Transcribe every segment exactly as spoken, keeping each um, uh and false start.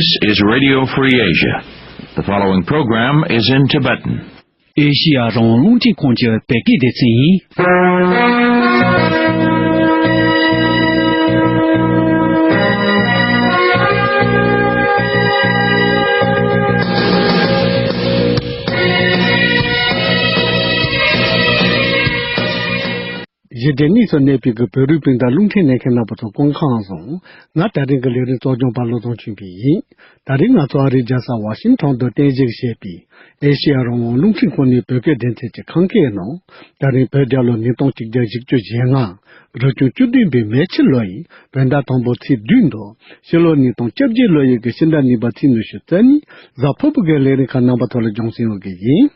This is Radio Free Asia. The following program is in Tibetan. ཨེ་ཤི་ཡ་རང་དབང་རླུང་འཕྲིན་ཁང་གི་བོད་སྐད་སྡེ་ཚན་ཡིན། གཞི་འབྲེལ་གནས་སུ་གནས་པའི་གི་བོད་རིགས་སྤུན་ཟླ་རླུང་འཕྲིན་ལེན་མཁན་རྣམ་པ་ཚོ་སྐུ་ཁམས་བཟང་། ང་དེ་རིང་གི་ལས་རིམ་གཙོ་སྐྱོང་པ་བློ་བཟང་ཆོས་འཕེལ་ཡིན། དེ་རིང་ང་ཚོ་ཨ་རིའི་རྒྱལ་ས་ཝ་ཤིང་ཊོན་དུ་རྟེན་གཞི་བྱས་པའི་ཨེ་ཤེ་ཡ་རང་དབང་རླུང་འཕྲིན་ཁང་ནས་བོད་སྐད་སྡེ་ཚན་གྱི་ཁམས་སྐད་ནང་། དེ་རིང་བོད་རྒྱལ་ལོ་ཉིས་སྟོང་གཅིག་བརྒྱ་བཞི་བཅུ་ཞེ་ལྔ། རབ་བྱུང་བཅུ་བདུན་པའི་མེ་ཁྱི་ལོ་ཡི་བོད་ཟླ་དང་པོ་ཚེས་བདུན་དང་། ཕྱི་ལོ་ཉིས་སྟོང་བཅོ་བརྒྱད་ལོ་ཡི་གི་ཕྱི་ཟླ་གཉིས་པ་ཚེས་ཉི་ཤུ་རྩ་གཉིས། གཟའ་ཕུར་བུ་གི་ལས་རིམ་ཁག་རྣམ་པ་ཚོ་ལ་སྦྱོང་སྲིང་ཡོད་གི་ཡིན།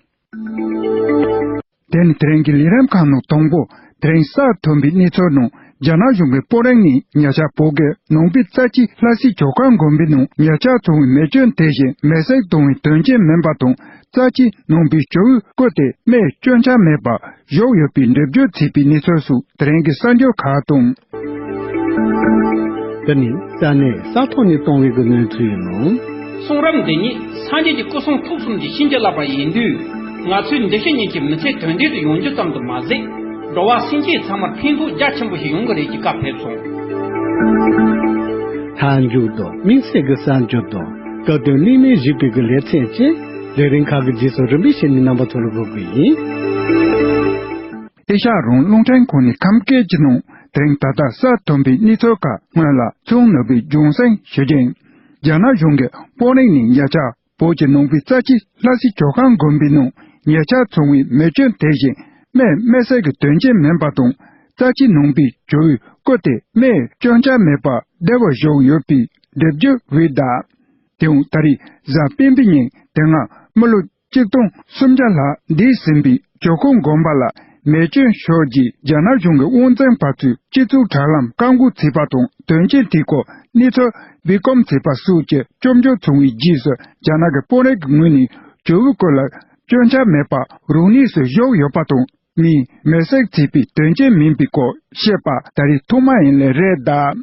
དེ་ནི་དེ་རིང་གི་ལས་རིམ་ཁག་ནང་དང་པོ། དེ་རིང་གསར་ཐོན་པའི་གནས་ཚུལ་ནང་། རྒྱ་ནག་གཞུང་གིས་སྤོ་རིང་ནས་ཉ་ཆ་བོད་ཀྱི་ནང་པའི་རྩ་ཆེའི་ལྷ་སའི་ཇོ་ཁང་དགོན་པའི་ནང་ཉ་ཆ་བཙོང་བའི་མེ་སྐྱོན་དེ་བཞིན་མེ་བསྲེགས་གཏོང་བའི་དོན་རྐྱེན་མིན་པ་དང་། རྩ་ཆེའི་ནང་པའི་ཇོ་བོའི་སྐུ་དེ་རྨས་སྐྱོན་ཆ་མེད་པར་བཞག་ཡོད་པའི་འགྲེལ་བརྗོད་བྱས་པའི་གནས་ཚུལ་སོགས་དེ་རིང་གི་གསར་འགྱུར་ཁག་དང་། འདི་ནི་ས་གནས་ས་ཐོག་ནས་བཏང་བའི་གི་གནས་ཚུལ་ཡིན་ནོ། གསུང་རབ་འདི་ཉིད་སངས་རྒྱས་ཀྱི་སྐུ་གསུང་ཐུགས་གསུམ་གྱིས་བྱིན་གྱིས་བརླབས་པ་ཡིན་དུས། ང་ཚོས་འདི་ཕྱི་གཉིས་ཀྱི་མི་ཚེ་དོན་ལྡན་དུ་ཡོང་རྒྱུ་ཙམ་དུ་མ་ཟད། འགྲོ་བ་སེམས་ཅན་ཚང་མར་ཕན་ཐོགས་རྒྱ་ཆེན་པོ་ཞིག་ཡོང་གི་རེད་ཅེས་བཀའ་ཕེབས་སོང་། མཐའ་མཇུག་ཏུ་དམིགས་བསལ་གྱི་གསར་འགྱུར་དང་། སྐུ་དོན་གླེང་མོལ་ཞུས་པའི་གི་ལེ་ཚན་བཅས་ལས་རིམ་ཁག་གི་རྗེས་སུ་རིམ་པས་བཤད་ནས་རྣམ་པ་ཚོར་འགོད་དགོས་ཡིན། ཨེ་ཤ་ཡ་རང་དབང་རླུང་འཕྲིན་ཁང་ནས་ཁམས་སྐད་ཀྱི་ནང་དེ་རིང་ད་ལྟ་གསར་ཐོན་པའི་གནས་ཚུལ་ཁག་སྔོན་ལ་ཚོང་ནུས་པའི་སྦྱོང་སེང་ཞུ་རྒྱུ་ཡིན། རྒྱ་ནག་གཞུང་གིས་སྤོ་རིང་ནས་ཉ་ཆ་བོད་ཀྱི་ནང་པའི་རྩ་ཆེའི་ལྷ་སའི་ཇོ་ཁང་དགོན་པའི་ནང་ཉ་ཆ་བཙོང་བའི་མེ་སྐྱོན་དེ་བཞིན་རྨས་མེ་བསྲེགས་ཀྱི་དོན་རྐྱེན་མིན་པ་དང་། རྩ་ཆེའི་ནང་པའི་ཇོ་བོའི་སྐུ་དེ་རྨས་སྐྱོན་ཆ་མེད་པར་བདེ་བར་བཞག་ཡོད་པའི་འགྲེལ་བརྗོད་འོས་གདའ། དེའང་ད་རེས་གཟའ་སྤེན་པའི་ཉིན་དེ་སྔ་མི་ལོ་གཅིག་སྟོང་སུམ་བརྒྱ་ལྷག་འདས་ཟིན་པའི་ཇོ་ཁང་དགོན་པ་ལ་མེ་སྐྱོན་ཤོར་རྗེས་རྒྱ་ནག་གཞུང་གི་དབང་འཛིན་པ་ཚོས་སྤྱི་ཚོགས་དྲ་ལམ་བཀག་འགོག་བྱས་པ་དང་། དོན་རྐྱེན་དེའི་སྐོར་གནས་ཚུལ་སྦས་སྐུང་བྱས་པ་སོགས་ཀྱི་སྐྱོན་བརྗོད་བྱུང་བའི་རྗེས་སུ། རྒྱ་ནག་གི་དཔོན་རིགས་ཀྱི་ངོས་ནས་ཇོ་བོའི་སྐུ་ལ་སྐྱོན་ཆ་མེད་པར་རང་གནས་སུ་བཞག་ཡོད་པ་དང་། མིས་མེ་བསྲེགས་བྱས་པའི་དོན་རྐྱེན་མིན་པའི་སྐོར་བཤད་པ་ད་རེས་ཐོག་མ་ཡིན་ལེ་རེད་གདའ།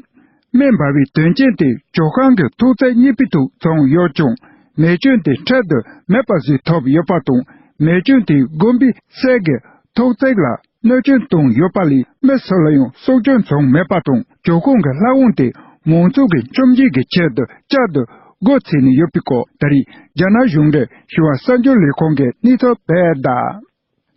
རྨས་འབར་བའི་དོན་རྐྱེན་དེ་ཇོ་ཁང་གི་ཐོག་བརྩེགས་གཉིས་པའི་ཐོག་བྱུང་ཡོད་ཀྱང་། མེ་སྐྱོན་དེ་འཕྲལ་དུ་མེད་པ་བཟོས་ཐུབ་ཡོད་པ་དང་། མེ་སྐྱོན་དེས་དགོན་པའི་གསེར་གྱི་ཐོག་བརྩེགས་ལ་གནོད་སྐྱོན་བཏང་ཡོད་པ་ལས། མི་སུ་ལ་ཡང་སྲོག་སྐྱོན་བྱུང་མེད་པ་དང་། ཇོ་ཁང་གི་ལྷ་དབང་དེ་མང་ཚོགས་ཀྱི་བཅོམ་ལྡན་གྱི་ཆེད་དུ་བསྐྱར་དུ་སྒོ་ཕྱེ་ནས་ཡོད་པའི་སྐོར་ད་རེས་རྒྱ་ནག་གཞུང་འབྲེལ་བྱེ་བ་གསར་འགྱུར་ལས་ཁང་གིས་གནས་ཚུལ་སྤེལ་གདའ།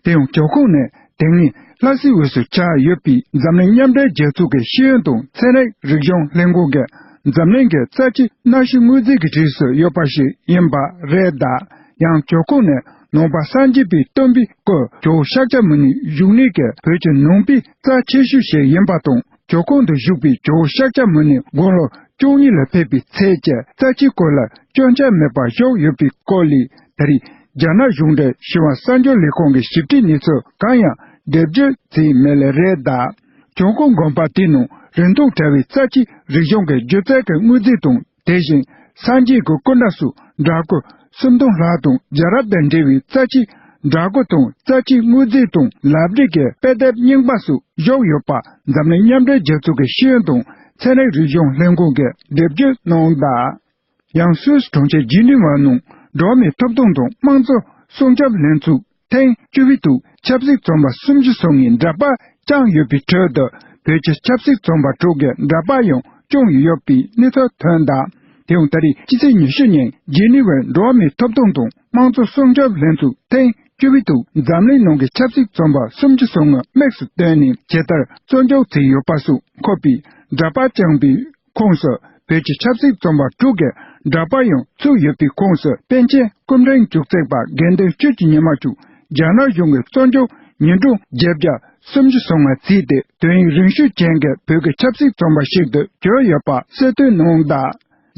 དེ་ཡང་ཇོ་ཁང་ནི་དེ་སྔའི་ལྷ་སའི་དབུས་སུ་ཆགས་ཡོད་པའི་འཛམ་གླིང་མཉམ་འབྲེལ་རྒྱལ་ཚོགས་ཀྱི་ཤེས་ཡོན་དང་ཚན་རིག་རིག་གཞུང་ལྷན་ཁང་གིས་འཛམ་གླིང་གི་རྩ་ཆེའི་གནའ་ཤུལ་དངོས་རྫས་ཀྱི་གྲས་སུ་ཡོད་པ་ཞིག་ཡིན་པ་རེད་གདའ། ཡང་ཇོ་ཁང་ནི་ནང་པ་སངས་རྒྱས་པའི་སྟོན་པའི་སྐུ་ཇོ་བོ་ཤཱཀྱ་མུ་ནེའི་བཞུགས་གནས་ཀྱི་བོད་ཀྱི་ནང་པའི་རྩ་ཆེ་ཤོས་ཤིག་ཡིན་པ་དང་། ཇོ་ཁང་དུ་བཞུགས་པའི་ཇོ་བོ་ཤཱཀྱ་མུ་ནེ་དགུང་ལོ་བཅུ་གཉིས་ལ་ཕེབས་པའི་ཚེས་ཀྱི་རྩ་ཆེའི་སྐུ་ལ་སྐྱོན་ཆ་མེད་པར་བཞག་ཡོད་པའི་སྐོར་ལས། ད་རེས་རྒྱ་ནག་གཞུང་འབྲེལ་བྱེ་བ་གསར་འགྱུར་ལས་ཁང་གི་ཞིབ་ཕྲའི་གནས་ཚུལ་གང་ཡང་འགྲེལ་བརྗོད་བྱས་མེད་ལེ་རེད་གདའ། ཇོ་ཁང་དགོན་པ་དེའི་ནང་རིང་ཐུང་བྲལ་བའི་རྩ་ཆེའི་རིག་གཞུང་གི་སྒྱུ་རྩལ་གྱི་དངོས་རྫས་དང་། དེ་བཞིན་སངས་རྒྱས་ཀྱི་སྐུ་འདྲ་སོགས་འདྲ་སྐུ་སུམ་སྟོང་ལྷག་དང་། རྒྱལ་རབས་དང་འབྲེལ་བའི་རྩ་ཆེའི་འདྲ་སྐུ་དང་། རྩ་ཆེའི་དངོས་རྫས་དང་། ལག་བྲིས་ཀྱི་དཔེ་དེབ་རྙིང་པ་སོགས་བཞག་ཡོད་པ་འཛམ་གླིང་མཉམ་འབྲེལ་རྒྱལ་ཚོགས་ཀྱི་ཤེས་ཡོན་དང་ཚན་རིག་རིག་གཞུང་ལྷན་ཁང་གིས་འགྲེལ་བརྗོད་གནང་གདའ། ཡང་སུད་སི་གྲོང་ཁྱེར་ཇི་ནི་ཝ་ནང་འགྲོ་བ་མིའི་ཐོབ་ཐང་དང་དམངས་གཙོ་སྲུང་སྐྱོབ་ལྷན་ཚོགས་ཐེངས་བཅུ་པའི་ཐོག་ཆབ་སྲིད་བཙོན་པ་སུམ་ཅུ་སོ་ལྔའི་འདྲ་པར་བཅངས་ཡོད་པའི་ཁྲོད་དུ། བོད་ཀྱི་ཆབ་སྲིད་བཙོན་པ་དྲུག་གི་འདྲ་པར་ཡང་བཅངས་ཡོད་པའི་གནས་ཚུལ་ཐོན་གདའ། དེ་ཡང་ད་རེས་སྤྱི་ཚེས་ཉི་ཤུ་ཉིན་ཇི་ནི་ཝའི་འགྲོ་བ་མིའི་ཐོབ་ཐང་དང་དམངས་གཙོ་སྲུང་སྐྱོབ་ལྷན་ཚོགས་ཐེངས་བཅུ་པའི་ཐོག་འཛམ་གླིང་ནང་གི་ཆབ་སྲིད་བཙོན་པ་སུམ་ཅུ་སོ་ལྔ་དམིགས་སུ་བཏོན་ནས་ཇི་ལྟར་བཙོན་འཇུག་བྱས་ཡོད་པ་སོགས་འཁོད་པའི་འདྲ་པར་བཅངས་པའི་ཁོངས་སུ། བོད་ཀྱི་ཆབ་སྲིད་བཙོན་པ་དྲུག་གི་འདྲ་པར་ཡང་ཚུད་ཡོད་པའི་ཁོངས་སུ། པཎ་ཆེན་སྐུ་ཕྲེང་བཅུ་གཅིག་པ་དགེ་འདུན་ཆོས་ཀྱི་ཉི་མ་མཆོག་རྒྱ་ནག་གཞུང་གིས་བཙོན་འཇུག་ཉིན་གྲངས་བརྒྱད་བརྒྱ་སུམ་ཅུ་སོ་ལྔ་བྱས་ཏེ། དོན་ཡིག་རིང་ཤོས་ཅན་གྱི་བོད་ཀྱི་ཆབ་སྲིད་བཙོན་པ་ཞིག་ཏུ་གྱུར་ཡོད་པ་གསལ་སྟོན་གནང་གདའ།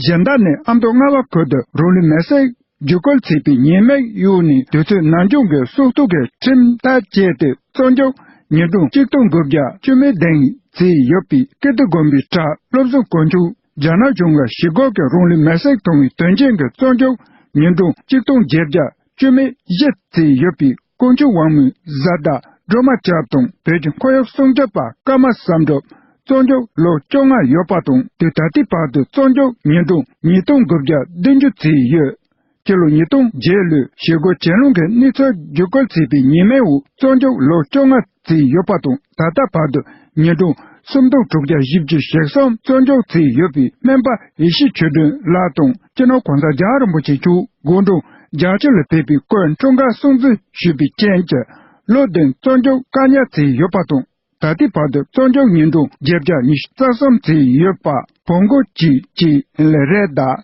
གཞན་དག་ནི་ཨ་མདོ་རྔ་བ་ཁུལ་དུ་རང་ལུས་མེར་སྲེག་བརྒྱུད་སྐུལ་བྱས་པའི་ཉེས་དམིགས་གཡོགས་ནས། དུས་ཚོད་ནར་འགྱངས་ཀྱི་སྲོག་ཐོག་གི་ཁྲིམས་ཐག་བཅད་དེ། བཙོན་འཇུག་ཉིན་གྲངས་གཅིག་སྟོང་དགུ་བརྒྱ་བཅུ་མེད་བདུན་བྱས་ཡོད་པའི་ཀིརྟི་དགོན་པའི་གྲྭ་བློ་བཟང་དཀོན་མཆོག་རྒྱ་ནག་གཞུང་གིས་ཞི་རྒོལ་གྱི་རང་ལུས་མེར་སྲེག་བཏང་བའི་དོན་རྐྱེན་གྱི་བཙོན་འཇུག་ཉིན་གྲངས་གཅིག་སྟོང་བརྒྱད་བརྒྱ་བཅུ་མེད་བཞི་བྱས་ཡོད་པའི་དཀོན་མཆོག་དབང་མོའི་བཟའ་ཟླ་སྒྲོལ་མ་སྐྱབས་དང་། བོད་ཀྱི་ཁོར་ཡུག་སྲུང་སྐྱོབ་པ་ཀརྨ་བསམ་གྲུབ། གཙོ་འཇུག་ལོ་བཅོ་ལྔ་ཡོད་པ་དང་། དུས་ད་ལྟའི་བར་དུ་གཙོ་འཇུག་ཉིས་སྟོང་ཉིས་སྟོང་དགུ་བརྒྱ་བདུན་ཅུ་བརྩིས་ཡོད། སྤྱི་ལོ་ཉིས་སྟོང་བརྒྱད་ལོའི་ཞི་རྒོལ་གྱེན་ལངས་ཀྱི་གནས་ཚུལ་བརྒྱུད་སྐུལ་བྱས་པའི་ཉི་མའི་འོག་གཙོ་འཇུག་ལོ་བཅོ་ལྔ་བརྩིས་ཡོད་པ་དང་། ད་ལྟ་བར་དུ་ཉིས་སྟོང་སུམ་སྟོང་དྲུག་བརྒྱ་བཞི་བཅུ་ཞེ་གསུམ་གཙོ་འཇུག་བརྩིས་ཡོད་པའི་སྨན་པ་ཡེ་ཤེས་ཆོས་སྒྲོན་ལགས་དང་། སྤྱི་ནོར་༸གོང་ས་༸རྒྱལ་བ་རིན་པོ་ཆེ་མཆོག་དགུང་གྲངས་བརྒྱད་ཅུ་ལ་ཕེབས་པའི་སྐུའི་འཁྲུངས་སྐར་སྲུང་བརྩི་ཞུས་པའི་རྐྱེན་གྱིས། ལོ་བདུན་གཙོ་འཇུག་བཀག་ཉར་བྱས་ཡོད་པ་དང་། ད་ལྟའི་བར་དུ་གཙོ་འཇུག་ཉིས་སྟོང་བརྒྱད་བརྒྱ་ཉི་ཤུ་རྩ་གསུམ་བརྩིས་ཡོད་པ་བོད་འགོ་བྱས་ཀྱི་ལས་རེད་གདའ།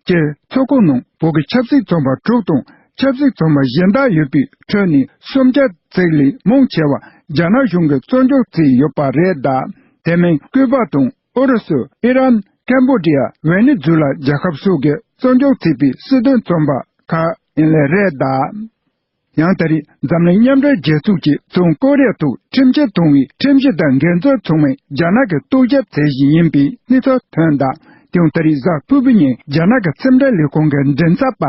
སྤྱིར་ཚོགས་ཁང་ནང་བོད་ཀྱི་ཆབ་སྲིད་བཙོན་པ་དྲུག་དང་། ཆབ་སྲིད་བཙོན་པ་གཞན་དག་ཡོད་པའི་ཁྲོད་ནས་སུམ་བརྒྱ་ཙམ་ལས་མང་ཆེ་བ་རྒྱ་ནག་གཞུང་གིས་གཙོ་འཇུག་བྱས་ཡོད་པ་རེད་གདའ། དེ་མིན་ཀུ་པ་དང་ཨུ་རུ་སུ། ཨི་རན། ཀམ་བོ་ཌི་ཡ། ཝེ་ནེ་ཛུ་ལ་རྒྱལ་ཁབ་སོགས་ཀྱིས་གཙོ་འཇུག་བྱས་པའི་སྲིད་དོན་བཙོན་པ་ཁག་ཡིན་ལས་རེད་གདའ། ཡང་ད་རེས་འཛམ་གླིང་མཉམ་འབྲེལ་རྒྱལ་ཚོགས་ཀྱིས་བཙོན་ཀོ་རི་ཡ་ཐོག་ཁྲིམས་ཆད་གཏོང་བའི་ཁྲིམས་གཞི་དང་འགན་འཛིན་ཚང་མས་རྒྱ་ནག་གི་རྟོག་ཞིབ་བྱེད་བཞིན་ཡིན་པའི་གནས་ཚུལ་ཐོན་གདའ། དེ་ཡང་ད་རེས་གཟའ་ཕུར་བུའི་ཉིན་རྒྱ་ནག་གི་ཁྲིམས་འབྲེལ་ལས་ཁུངས་ཀྱི་མགྲིན་ཚབ་པ་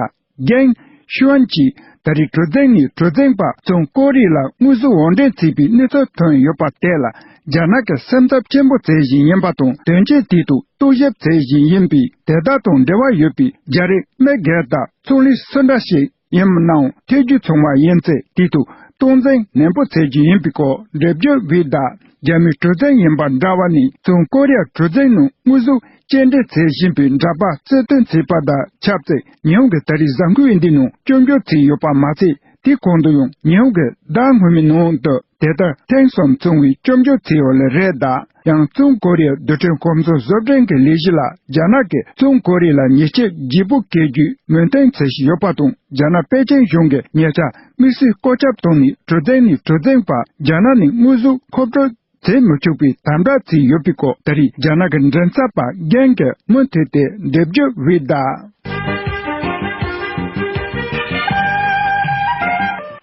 རྒན་ཤུ་ཝན་གྱིས་ད་རེས་གྲུ་གཟིངས་ནས་གྲུ་གཟིངས་པ་བཙོན་ཀོ་རི་ཡ་ལ་དངོས་སུ་དབོར་འདྲེན་བྱས་པའི་གནས་ཚུལ་ཐོན་ཡོད་པ་དེ་ལ་རྒྱ་ནག་གིས་སེམས་འཚབ་ཆེན་པོ་བྱེད་བཞིན་ཡིན་པ་དང་། དོན་རྐྱེན་དེའི་ཐོག་རྟོག་ཞིབ་བྱེད་བཞིན་ཡིན་པས། དེ་དག་དང་འབྲེལ་བ་ཡོད་པའི་རྒྱ་རིགས་མི་སྒེར་དང་ཚོང་ལས་སུ་འདྲ་ཞིག་ཡིན་ནའང་ཐེ་ཇུས་ཚང་མ་ཡིན་ཚེ། དེའི་ཐོག་སྟངས་འཛིན་ནན་པོ་བྱེད་རྒྱུ་ཡིན་པའི་སྐོར་འགྲེལ་བརྗོད་འབུལ་གདའ། རྒྱ་མིའི་གྲུ་གཟིངས་ཡིན་པ་འདྲ་བ་ནི་བཙོན་ཀོ་རི་ཡ་གྲུ་གཟིངས་ནང་དངོས་སུ་སྐྱེལ་འདྲེན་བྱེད་བཞིན་པའི་འདྲ་པར་རྩོད་དོན་བྱས་པ་དང་ཆབས་ཅིག་ཉི་ཧོང་གི་ད་རེས་གཟའ་འཁོར་འདིའི་ནང་སྐྱོན་བརྗོད་བྱས་ཡོད་པ་མ་ཟད། དེ་གོང་དུ་ཡང་ཉི་ཧོང་གི་ཟླ་སྔོན་མའི་ནང་དུ་དེ་ལྟར་ཐེངས་གསུམ་བཙོན་འོག་བཅོམ་འཇོག་བྱས་ཡོད་ལེ་རེད་གདའ། ཡང་བཙོན་ཀོ་རི་ཡའི་རྡུལ་ཕྲན་གོམས་སྲོལ་བཟོ་སྐྲུན་གྱི་ལས་གཞི་ལ་རྒྱ་ནག་གིས་བཙོན་ཀོ་རི་ཡ་ལ་ཉེས་ཆད་ལྗིད་པོ་བཀལ་རྒྱུའི་མོས་མཐུན་བྱེད་བཞིན་ཡོད་པ་དང་། རྒྱ་ནག་པེ་ཅིང་གཞུང་གིས་ཉེ་ཆར་དམིགས་བསལ་བཀོད་ཁྱབ་བཏང་ནས་གྲུ་གཟིངས་ནས་གྲུ་གཟིངས་བར་རྒྱ་ནག་ནས་དངོས་སུ་མཁོ་སྤྲོད་བྱེད་མི་ཆོག་པའི་དམ་དྲག་བྱས་ཡོད་པའི་སྐོར་ད་རེས་རྒྱ་ནག་གི་མགྲིན་ཚབ་པ་རྒན་གྱིས་མུ་མཐུད་དེ་འགྲེལ་བརྗོད་འབུལ་གདའ།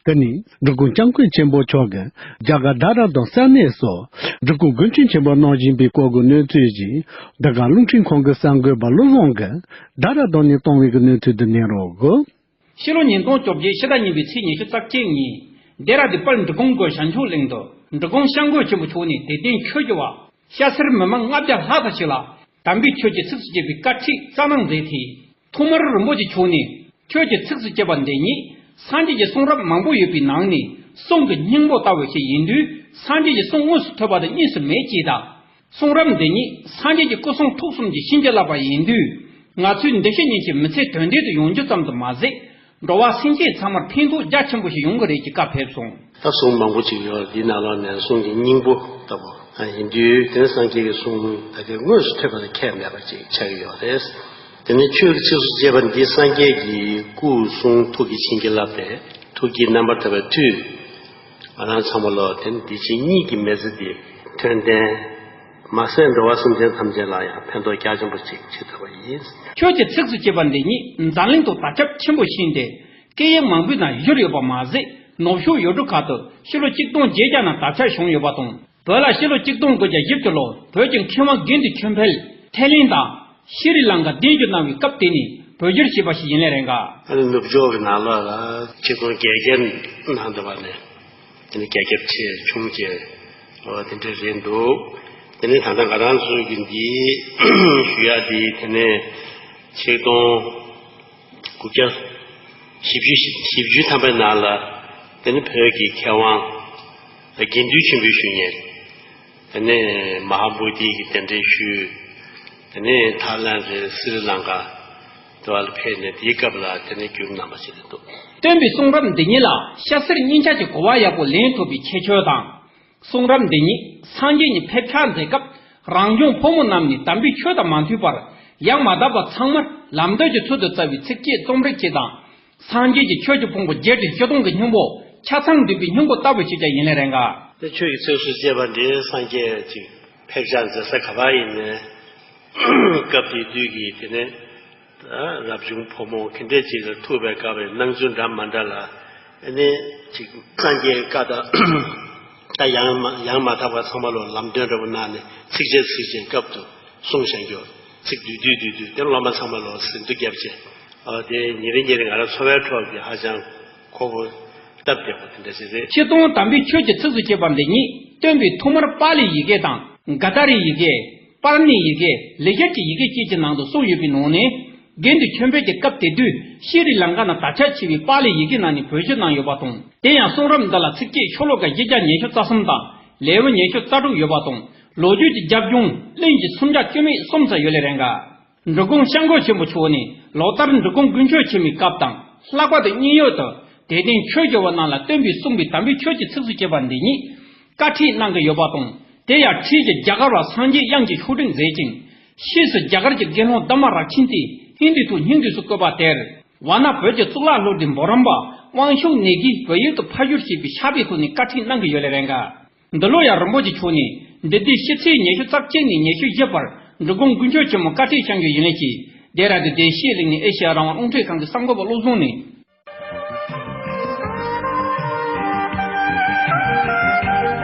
དེ་ནི་འབྲི་གུང་སྐྱབས་མགོན་ཆེན་པོ་མཆོག་གིས་རྒྱ་གར་རྡ་ར་ལྡུན་ས་གནས་སུ་འབྲི་གུང་དགོན་ཆེན་ཆེན་པོ་གནང་བཞིན་པའི་སྐོར་གྱི་གནས་ཚུལ་ཞིག་འདི་ག་རླུང་འཕྲིན་ཁང་གི་གསར་འགོད་པ་བློ་བཟང་གིས་རྡ་ར་ལྡུན་ནས་བཏང་བའི་གནས་ཚུལ་འདི་གནས་རོགས། ཕྱི་ལོ་ཉིས་སྟོང་བཅོ་བརྒྱད་ཕྱི་ཟླ་གཉིས་པའི་ཚེས་ཉི་ཤུ་རྩ་གཅིག་ཉིན་ལྡེ་ར་ལྡུན་དཔལ་འབྲི་གུང་དགོན་བྱང་ཆུབ་གླིང་དུ་འབྲི་གུང་སྐྱབས་མགོན་ཆེན་པོ་མཆོག་ནས་དད་ལྡན་ཆོས་ཀྱི་བ་སྐྱ་སེར་མི་མང་ལྔ་བརྒྱ་ལྷག་ཙམ་ཞིག་ལ་དམ་པའི་ཆོས་ཀྱི་ཚིགས་སུ་བཅད་པའི་བཀའ་ཁྲིད་བསྩལ་གནང་མཛད་དེ། ཐོག་མར་རིན་པོ་ཆེ་མཆོག་ནས་ཆོས་ཀྱི་ཚིགས་སུ་བཅད་པ་འདི་ཉིད་སངས་རྒྱས་ཀྱི་གསུང་རབ་མང་པོ་ཡོད་པའི་ནང་ནས་གསུང་གི་སྙིང་པོ་ལྟ་བུ་ཞིག་ཡིན་དུས། སངས་རྒྱས་ཀྱི་གསུང་དངོས་སུ་ཐོས་པ་དང་གཉིས་སུ་མེད་ཅེས་དང་། གསུང་རབ་འདི་ཉིད་སངས་རྒྱས་ཀྱི་སྐུ་གསུང་ཐུགས་གསུམ་གྱི་བྱིན་གྱིས་བརླབས་པ་ཡིན་དུས། ང་ཚོས་འདི་ཤེས་ཉིད་ཀྱིས་མི་ཚེ་དོན་ལྡན་དུ་ཡོང་རྒྱུ་ཙམ་དུ་མ་ཟད། འགྲོ་བ་སེམས་ཅན་ཚང་མར་ཕན་ཐོགས་རྒྱ་ཆེན་པོ་ཞིག་ཡོང་གི་རེད་ཅེས་བཀའ་ཕེབས་སོང་། ད་གསུང་མང་པོ་ཅིག་ཡོད། འདི་ནང་ལོགས་ནས་གསུང་གི་སྙིང་པོ་ལྟ་བུ་ཡིན་དུས། དེ་ནི་སངས་རྒྱས་ཀྱི་གསུང་ད་གིན་དངོས་སུ་ཐོས་པ་ལ་ཁྱད་མེད་པ་ཅིག་ཆགས་ཀྱི་ཡོད་རེད། དེ་ནི་ཆོས་ཀྱི་ཚིགས་སུ་བཅད་པ་འདི་སངས་རྒྱས་ཀྱི་སྐུ་གསུང་ཐུགས་ཀྱི་བྱིན་གྱིས་བརླབས་པའི་ཐུགས་ཀྱི་རྣམ་པར་ཐར་པའི་མཐུས། ང་རང་ཚང་མ་ལོ་དེ་ནི་འདི་ཕྱི་གཉིས་ཀྱི་མི་ཚེ་འདི་དོན་ལྡན། མ་ཟད་འགྲོ་བ་སེམས་ཅན་ཐམས་ཅད་ལ་ཡང་ཕན་ཐོགས་རྒྱ་ཆེན་པོ་ཅིག་བྱེད་ཐུབ་པ་ཡིན། ཆོས་ཀྱི་ཚིགས་སུ་བཅད་པ་འདི་ཉིད་འཛམ་གླིང་དུ་དར་ཁྱབ་ཆེན་པོ་ཕྱིན་ཏེ། སྐད་ཡིག་མང་པོའི་ནང་བསྒྱུར་ཡོད་པ་མ་ཟད། ནུབ་ཕྱོགས་ཡུལ་གྲུ་ཁག་ཏུ་ཕྱི་ལོ་ཆིག་སྟོང་བརྒྱད་བརྒྱ་ནང་དར་ཁྱབ་བྱུང་ཡོད་པ་དང་། བོད་ལ་ཕྱི་ལོ་ཆིག་སྟོང་དགུ་བརྒྱ་བཞི་བཅུ་ལོར་བོད་ཀྱི་མཁས་དབང་དགུན་དུ་ཆོས་འཕེལ་ཐེ་ལིང་དང་ཤྲི་ལང་ཀ་གདན་ཞུ་གནང་བའི་སྐབས་དེ་ནས་བོད་བསྒྱུར་བྱས་པ་ཞིག་ཡིན་ལེ་རེད་འགའ། ཨ་ནི་ནུབ་ཕྱོགས་ཀྱི་ནང་ལོགས་ལ་ཆིག་སྟོང་བརྒྱད་བརྒྱ་ནང་དུ་བ་ནས། དེ་ནི་རྒྱ་ཁྱབ་ཆེ་ཆུང་ཆེ་འོ་དེ་འདྲ་རེད་འདུག་དེ་ནི་ད་ལྟ་ང་རང་ཚོ་གི་འདི་ཞུ་ཡ་འདི་དེ་ནས་ཆིག་སྟོང་དགུ་བརྒྱ་བཞི་བཅུ་བཞི་བཅུ་ཐམ་པའི་ནང་ལ་དེ་ནི་བོད་ཀྱི་མཁས་དབང་དགེ་འདུན་ཆེན་པོའི་ཞུ་ཉན། དེ་ནས་མ་ཧཱ་བོ་དྷི་གི་གདན་འདྲེན་ཞུས། དེ་ནས་ཐའི་ལན་རེད། སི་རི་ལང་ཀ་དེ་བ་ལ་ཕེབས་ནས་དེའི་སྐབས་ལ་དེ་ནས་བསྒྱུར་གནང་བ་ཞིག་རེད་འདུག་སྟོན་པའི་གསུང་རབ་འདི་ཉིད་ལ་སྐྱ་སེར་གཉིས་ཆ་གྱི་གོ་བ་ཡག་པོ་ལེན་ཐུབ་པའི་ཁྱད་ཆོས་དང་། གསུང་རབ་འདི་ཉིད་སངས་རྒྱས་ཉིད་ཕེབས་ཕྱག་མཛད་སྐབས་རང་བྱུང་ཕོ་མོ་རྣམས་ནས་དམ་པའི་ཆོས་དང་མ་མཐུན་པར་ཡང་མ་དག་པ་ཚང་མར་ལམ་སྟོན་གྱི་ཚུལ་དུ་བསྩལ་བའི་ཚིགས་བཅད་རྩོམ་རིག་ཅིག་དང་། སངས་རྒྱས་ཀྱི་ཆོས་ཀྱི་ཕུང་པོ་བརྒྱད་ཁྲི་བཞི་སྟོང་གི་སྙིང་པོ་ཆ་ཚང་འདུས་པའི་སྙིང་པོ་ལྟ་བུ་ཞིག་ཀྱང་ཡིན་ལེ་རེད་འགའ། དེ་ཆོས་ཀྱི་ཚིགས་སུ་བཅད་པ་འདི་སངས་རྒྱས་ཀྱི་ཕེབས་ཕྱག་མཛད་ས་ག་པར་ཡིན་ནའི་སྐབས་དེ་དུས་ཀྱི་དེ་ནས་རབ་བྱུང་ཕོ་མོ་ག་འདྲས་ཅིག་ལ་ཐུག་པའི་སྐབས་པའི་སྣང་ཚུལ་འདྲ་མ་འདྲ་ལ་ཨ་ནི་ཅིག་སངས་རྒྱས་ཀྱི་བཀའ་དང་ད་ཡང་མ་ཡང་མ་དག་པ་ཚང་མ་ལོ་ལམ་སྟོན་འདྲ་པོ་གནང་ནས་ཚིགས་བཅད་ཚིགས་བཅད་སྐབས་སུ་གསུངས་བཞག་རྒྱུ། ཚིག་བསྡུས་བསྡུས་བསྡུས་བསྡུས་དེ་སློབ་མ་ཚང་མ་ལོ་ཟིན་ཐོ་བརྒྱབ་བྱས། ཨ་དེ་ཉིན་རེ་ཉིན་རེ་ང་རང་འཚོ་བའི་ཁྲོད་ཀྱི་ཧ་ཅང་ཁོ་བོ་སྟབས་བདེ་པོ་དེ་འདྲ་ཞིག་རེད། ཆིག་སྟོང་དམ་པའི་ཆོས་ཀྱི་ཚིགས་སུ་བཅད་པ་འདི་ཉིད་སྟོན་པའི་ཐོག་མར་པཱ་ལིའི་ཡི་གེ་དང་ ག་ཏཱ་རིའི་ཡི་གེ། པར་ནིའི་ཡི་གེ། ལེགས་སྦྱར་གྱི་ཡི་གེ་བཅས་ཀྱི་ནང་དུ་གསུངས་ཡོད་པའི་ནང་ནས། དགེ་འདུན་ཆོས་འཕེལ་གྱི་སྐབས་དེ་དུས་ཤྲི་ལངྐ་ན་དར་ཁྱབ་ཆེ་བའི་པཱ་ལིའི་ཡི་གེ་ནང་ནས་བོད་བསྒྱུར་གནང་ཡོད་པ་དང་། དེ་ཡང་གསུང་རབ་འདི་ལ་ཚིགས་བཅད་ཤོ་ལོ་ཀ་བཞི་བརྒྱ་ཉི་ཤུ་རྩ་གསུམ་དང་། ལེའུ་ཉི་ཤུ་རྩ་དྲུག་ཡོད་པ་དང་། ལོ་རྒྱུས་ཀྱི་རྒྱབ་ལྗོངས་གླེང་གཞི་སུམ་བརྒྱ་བཅུ་མེད་གསུམ་ཙམ་ཡོད་ལེ་རེད་འགའ། འབྲི་གུང་སྐྱབས་མགོན་ཆེན་པོ་མཆོག་ནས་ལོ་ལྟར་འབྲི་གུང་དགུན་ཆོས་ཆེན་མོའི་སྐབས་དང་། ལྷག་པར་དུ་མཉན་ཡོད་དུ་དད་ལྡན་ཆོས་བྱེད་པ་རྣམས་ལ་སྟོན་པས་གསུངས་པའི་དམ་པའི་ཆོས་ཀྱི་ཚིགས་སུ་བཅད་པ་འདི་ཉིད་བཀའ་ཁྲིད་གནང་གི་ཡོད་པ་དང་། དེ་ཡང་ཁྲིད་ཀྱི་རྒྱ་གར་བ་སངས་རྒྱས་དབྱངས་ཀྱིས་ཕྱོགས་སྒྲིག་མཛད་ཅིང་། ཕྱིས་སུ་རྒྱ་གར་གྱི་དགེ་སློང་དྷརྨ་རཀྵིན་ཏས་ཧིན་དུའི་ཐོག་སྙིང་བསྡུས་སུ་བཀོད་པ་དེར། ཝཱ་ཎ་བོད་ཀྱི་གཙུག་ལག་སློབ་གྲྭའི་འབུམ་རམས་པ་དབང་ཕྱུག་ནེ་གིས་བོད་ཡིག་ཏུ་ཕབ་བསྒྱུར་བྱས་པའི་ཕྱག་དཔེའི་ཐོག་ནས་བཀའ་ཁྲིད་གནང་གི་ཡོད་ལེ་རེད་འགའ། འདི་ལོ་ཡང་རིན་པོ་ཆེ་མཆོག་ནས་འདི་ཟླའི་ཕྱི་ཚེས་ཉི་ཤུ་རྩ་གཅིག་ནས་ཉི་ཤུ་བཞི་བར་འབྲི་གུང་དགུན་ཆོས་ཆེན་མོ་བཀའ་ཁྲིད་བསྐྱངས་རྒྱུ་ཡིན་ལེ་ཞེས་ལྡེ་ར་ལྡུན་བདེ་སྐྱིད་གླིང་ནས་ཨེ་ཤེ་ཡ་རང་དབང་རླུང་འཕྲིན་ཁང་གི་གསར་འགོད་པ་བློ་བཟང་ནས།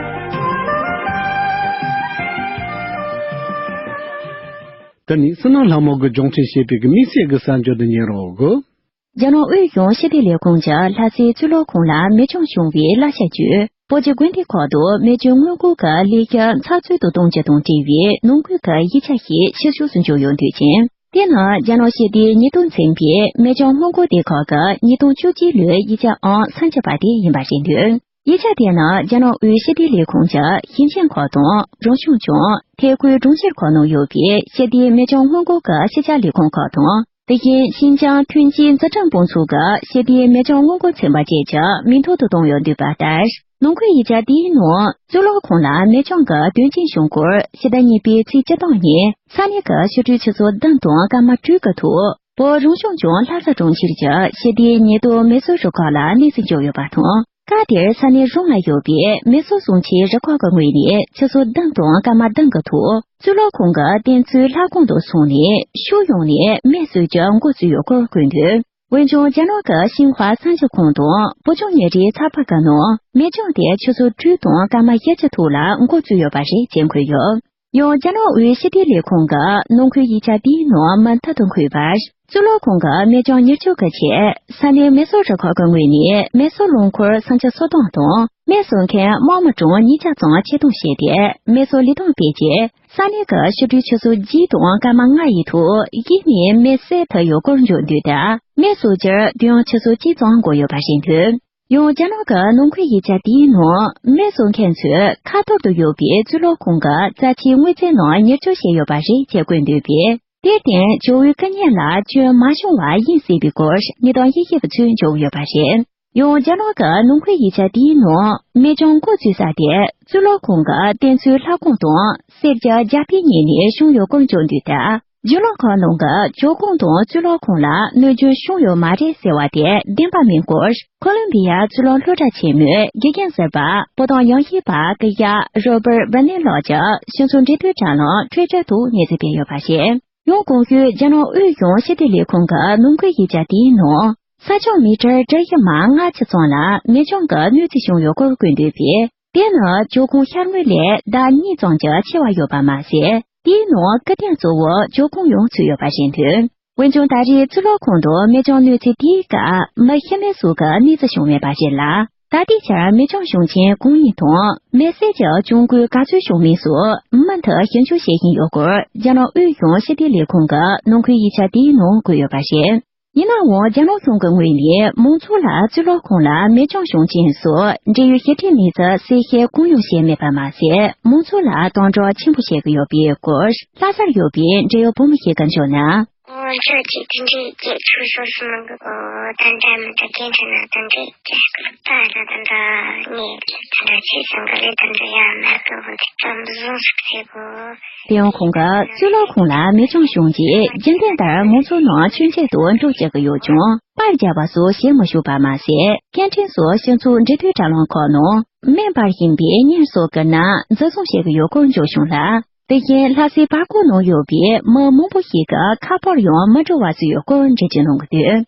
དེ་ནི་བསོད་ནམས་ལྷ་མོ་གི་སྦྱོང་ཁྲིད་བྱེད་པའི་གི་དམིགས་བསལ་གི་གསར་འགྱུར་དུ་ཉན་རོགས། རྒྱ་ནག་དབུས་གཞུང་ཕྱི་བདེ་ལས་ཁུངས་ཀྱིས་ལྷ་སའི་གཙུག་ལག་ཁང་ལ་མེ་མཆོང་བྱུང་བའི་གླ་ཆ་བརྒྱུད། སྤོ་ཇེ་དགོན་སྡེ་ཁག་ཏུ་མེ་སྐྱོན་སྔོན་འགོག་གི་ལས་ཀ་ཚགས་ཚུད་དུ་གཏོང་རྒྱུ་དང་འབྲེལ་བའི་ནང་ཁུལ་གྱི་ཡིག་ཆ་ཞིག་ཕྱིར་ཤོག་སུ་འབྱོར་ཡོད་འདུག་ཅིང་། དེ་ནི་རྒྱ་ནག་ཕྱི་བདེའི་ཉེས་རྡུང་ཚན་པས་མེ་སྐྱོན་སྔོན་འགོག་སྡེ་ཁག་གི་ཉིས་སྟོང་བཅུ་གཅིག་ལོའི་ཡིག་ཆ་ཨང་ས་བཅད་པ་དེ་ཡིན་པ་རེད་འདུག་ཡིག་ཆ་དེ་ནི་རྒྱ་ནག་དབུས་ཕྱི་བདེ་ལས་ཁུངས་ཀྱིས་ཞིང་ཆེན་ཁག་དང་རང་སྐྱོང་ལྗོངས། ཐད་ཁུལ་གྲོང་ཁྱེར་ཁག་ནང་ཡོད་པའི་ཕྱི་བདེའི་མེ་སྐྱོན་སྔོན་འགོག་གི་ཤེས་བྱ་ལས་ཁུངས་ཁག་དང་། དེ་བཞིན་ཤིན་ཅང་ཐོན་སྐྱེད་འཛིན་སྐྲུན་དཔུང་ཚོགས་ཀྱི་ཞི་བདེའི་མེ་སྐྱོན་སྔོན་འགོག་ཚན་པ་བཅས་ཀྱི་མིང་ཐོག་ཏུ་བཏང་ཡོད་འདུག་པ་ལྟར། ནང་ཁུལ་ཡིག་ཆ་དེའི་ནང་གཙུག་ལག་ཁང་ལ་མེ་སྐྱོན་གྱི་དོན་རྐྱེན་བྱུང་སྐོར་ཕྱི་ཟླ་གཉིས་པའི་ཚེས་བཅུ་དང་གཉིས་ས་གནས་ཀྱི་ཆུ་ཁྲུས་ཆུ་ཚོད་བདུན་དང་སྐར་མ་དྲུག་གི་ཐོག་བོད་རང་སྐྱོང་ལྗོངས་ལྷ་ས་གྲོང་ཁྱེར་གྱི་ཞི་བདེའི་ཉེན་རྟོག་མེ་གསོད་རུ་ཁག་ལ་གནས་སུ་འབྱོར་ཡོད་པ་དང་། སྐབས་དེར་ས་གནས་རང་ལ་ཡོད་པའི་མེ་གསོད་སྲུང་བྱའི་རུ་ཁག་གི་ངོས་ནས་ཆུ་ཚོད་བདུན་དང་སྐར་མ་བདུན་གྱི་ཐོག་གཙུག་ལག་ཁང་གི་རྟེན་གཙོའི་ལྷ་ཁང་དུ་སོང་ནས་ཕྱོགས་ཡོངས་ནས་མེ་གསོད་རྒྱུ་འགོ་བཙུགས་ཡོད་སྐོར་བཀོད་འདུག་འོན་ཀྱང་རྒྱ་ནག་གི་ཤིན་ཧྭ་གསར་འགྱུར་ཁང་དང་བོད་ལྗོངས་ཉིན་རེའི་ཚགས་པར་ཁག་ནང་མེ་སྐྱོན་དེ་ཆུ་ཚོད་དྲུག་དང་སྐར་མ་བཞི་བཅུ་ཐོག་ལ་འགོ་བཙུགས་ཡོད་པ་རེད་ཅེས་འཁོད་ཡོད། ཡང་རྒྱ་ནག་དབུས་ཕྱི་བདེ་ལས་ཁུངས་ཀྱི་ནང་ཁུལ་ཡིག་ཆ་དེའི་ནང་མུ་མཐུད་དུ་འཁོད་པར། གཙུག་ལག་ཁང་གི་མེ་སྐྱོན་མྱུར་སྐྱོབ་ཀྱི་ཆེད་ས་གནས་མེ་གསོད་རུ་ཁག་གི་ངོས་ནས་མེ་གསོད་རླངས་འཁོར་སུམ་ཅུ་སོ་བདུན་དང་མེ་གསོད་མཁན་དམག་མི་གྲངས་ཉིས་བརྒྱ་ཙམ་ཆེད་གཏོང་བྱས་ཏེ་མེ་གསོད་ལས་དོན་སྤེལ་རྗེས་ས་གནས་ཀྱི་ཆུ་ཁྲུས་ཆུ་ཚོད་བཞི་དང་སྐར་མ་ལྔ་ཡི་ཐོག་གཞི་ནས་མེ་བསད་ཐུབ་ཡོད་སྐོར་འཇོག་འདུག་སྟེ། མེ་གསོད་རྒྱུར་དུས་ཡུན་ཆུ་ཚོད་གཅིག་ཙམ་འགོར་ཡོད་པ་རེད་འདུག་ཡང་རྒྱ་ནག་གི་ནང་ཁུལ་ཡིག་ཆ་དེའི་ནང་མེ་གསོད་མཁན་ཚོས་ཁ་ཐོར་དུ་ཡོད་པའི་གཙུག་ལག་ཁང་གི་རྩ་ཆེའི་དངོས་རྫས་རྣམས་མྱུར་སྐྱོབ་བྱས་ཡོད་པ་རེད་ཅེས་བཀོད་འདུག་པས། དེར་བརྟེན་ཇོ་བོའི་སྐུ་བརྙན་ལ་སྐྱོན་མ་བྱུང་བ་ཡིན་སྲིད་པའི་སྐོར་ཉིས་སྟོང་ཉི་ཤུ་བཅུ་འཇོག་ཡོད་པ་རེད། ཡང་རྒྱ་ནག་གི་ནང་ཁུལ་ཡིག་ཆ་དེའི་ནང་མེ་སྐྱོན་འགོ་བཙུགས་ས་དེ་གཙུག་ལག་ཁང་གི་རྟེན་གཙོའི་ལྷ་ཁང་དང་གསེར་གྱི་རྒྱ་ཕིབས་གཉིས་ནས་བྱུང་ཡོད་སྐོར་འཇོག་འདུག་སྟེ། བརྒྱུད་ལམ་ཁག་ནང་གི་ཇོ་ཁང་དང་གཙུག་ལག་ཁང་ལ་གནོད་སྐྱོན་བྱུང་ཡོད་མ་རེད་ཟེར་བ་དེ་བདེན་པ་མིན་སྐོར། ཁོ་ལོམ་བི་ཡ་གཙུག་ལག་སློབ་གྲྭ་ཆེན་མོའི་དགེ་རྒན་ཟུར་པ་བོད་དོན་ཡོངས་ཤེས་པ་སྐུ་ཞབས་རོ་བར་བྷ་ནེ་ལགས་ཀྱིས་ཕྱི་ཚུལ་འབྲེལ་མཐུད་དྲ་ལམ་ཁྲིད་ཆ་ཐོག་གནས་ཚུལ་སྤེལ་ཡོད་པ་རེད། ཡང་གོང་ཞུས་རྒྱ་ནག་དབུས་གཞུང་ཕྱི་བདེ་ལས་ཁུངས་ཀྱི་ནང་ཁུལ་ཡིག་ཆ་དེའི་ནང་། ས་ཕྱོགས་མི་ཊར་བཅུ་བཞི་མ་ལྔ་བཅུ་ཙམ་ལ་མེ་སྐྱོན་གྱི་གནོད་འཚེ་བྱུང་ཡོད་སྐོར་བཀོད་འདུག་པས། དེ་ནི་ཇོ་ཁང་ཤར་ངོས་ལས་ཟླ་གཉིས་ཙམ་གྱི་ཆེ་བ་ཡོད་པ་མ་ཟད། དེའི་ནང་སྐུ་རྟེན་གཙོ་བོ་ཇོ་ཁང་ཡང་ཚུད་ཡོད་པ་རེད་འདུག་འོན་ཀྱང་ད་རེས་གཙུག་ལག་ཁང་དུ་མེ་སྐྱོན་གནོད་འཚེ་དེའི་སྐབས་མི་ཤི་རྨས་སོགས་ཀྱི་གནས་ཚུལ་བྱུང་མེད་པ་རེད་ལ། ད་ལྟའི་ཆར་མེ་སྐྱོན་བྱུང་རྐྱེན་གང་ཡིན་དང་། མེ་བསད་ཀྱི་གྱོང་གུན་ག་ཚོད་བྱུང་མིན་སོགས་མུ་མཐུད་ཞིབ་འཇུག་བྱེད་བཞིན་ཡོད་སྐོར་རྒྱ་ནག་དབུས་གཞུང་ཕྱི་བདེ་ལས་ཁུངས་ཀྱི་ནང་ཁུལ་ཡིག་ཆ་དེའི་ནང་འཁོད་ཡོད་པ་རེད། ཡིན་ནའང་རྒྱ་ནག་གཞུང་གི་ངོས་ནས་མང་ཚོགས་ལ་གཙུག་ལག་ཁང་ལ་མེ་སྐྱོན་བྱུང་རྐྱེན་སོགས་འབྲེལ་ཡོད་ཞིབ་ཕྲའི་གནས་ཚུལ་གསལ་བཤད་གང་ཡང་བྱས་མེད་པ་མ་ཟད། མང་ཚོགས་ལ་དམ་དྲག་ཆེན་པོ་བྱེད་ཀྱི་ཡོད་པའི་སྐོར་ལྷ་སར་ཡོད་པའི་འབྲེལ་ཡོད་བུ་མོ་ཞིག་གིས་བརྗོད་ན། ཁྱོད་ཀྱིས་དེ་འདྲའི་སྐད་ཆ་བཟོ་སྲིད་མི་འདུག་ད་འདྲ་མི་འདུག་རྒན་ཁྱོད་ན་ད་འདྲའི་སྐད་ད་ད་ད་འདྲ་ངས་ད་འདྲ་བྱས་ཙང་གི་རེད། ད་འདྲ་ཡ་མ་གི་འོ་དེ་ཙམ་བཟུང་ཟིག་ཟེར་གོ། དེ་ཡང་ཁོང་གིས་གཙུག་ལག་ཁང་ལ་མེ་སྐྱོན་བྱུང་རྗེས་རྒྱུན་ལྡན་ལྟར་མང་ཚོགས་ནང་མཆོད་མཇལ་དུ་འགྲོ་བཅུག་གི་ཡོད་ཀྱང་པར་རྒྱག་པ་སོགས་བྱེད་མ་བཅུག་པ་མ་ཟད། སྐད་འཕྲིན་སོགས་སྤྱི་ཚོགས་འབྲེལ་མཐུད་དྲ་ལམ་ཁག་ནང་སྨན་པར་བཞིན་པའི་གཉེར་སོགས་ཀྱི་ནང་འཛིན་བཟུང་བྱེད་ཀྱི་ཡོད་སྐོར་འཇོག་བྱུང་ལ། དེ་བཞིན་ལྷ་སའི་བར་སྐོར་ནང་ཡོད་པའི་མི་མང་པོ་ཞིག་གི་ཁ་པར་ཡང་མི་འགྲོ་བ་བཟོས་ཡོད་སྐོར་འགྲེལ་བརྗོད་གནང་གི་འདུག་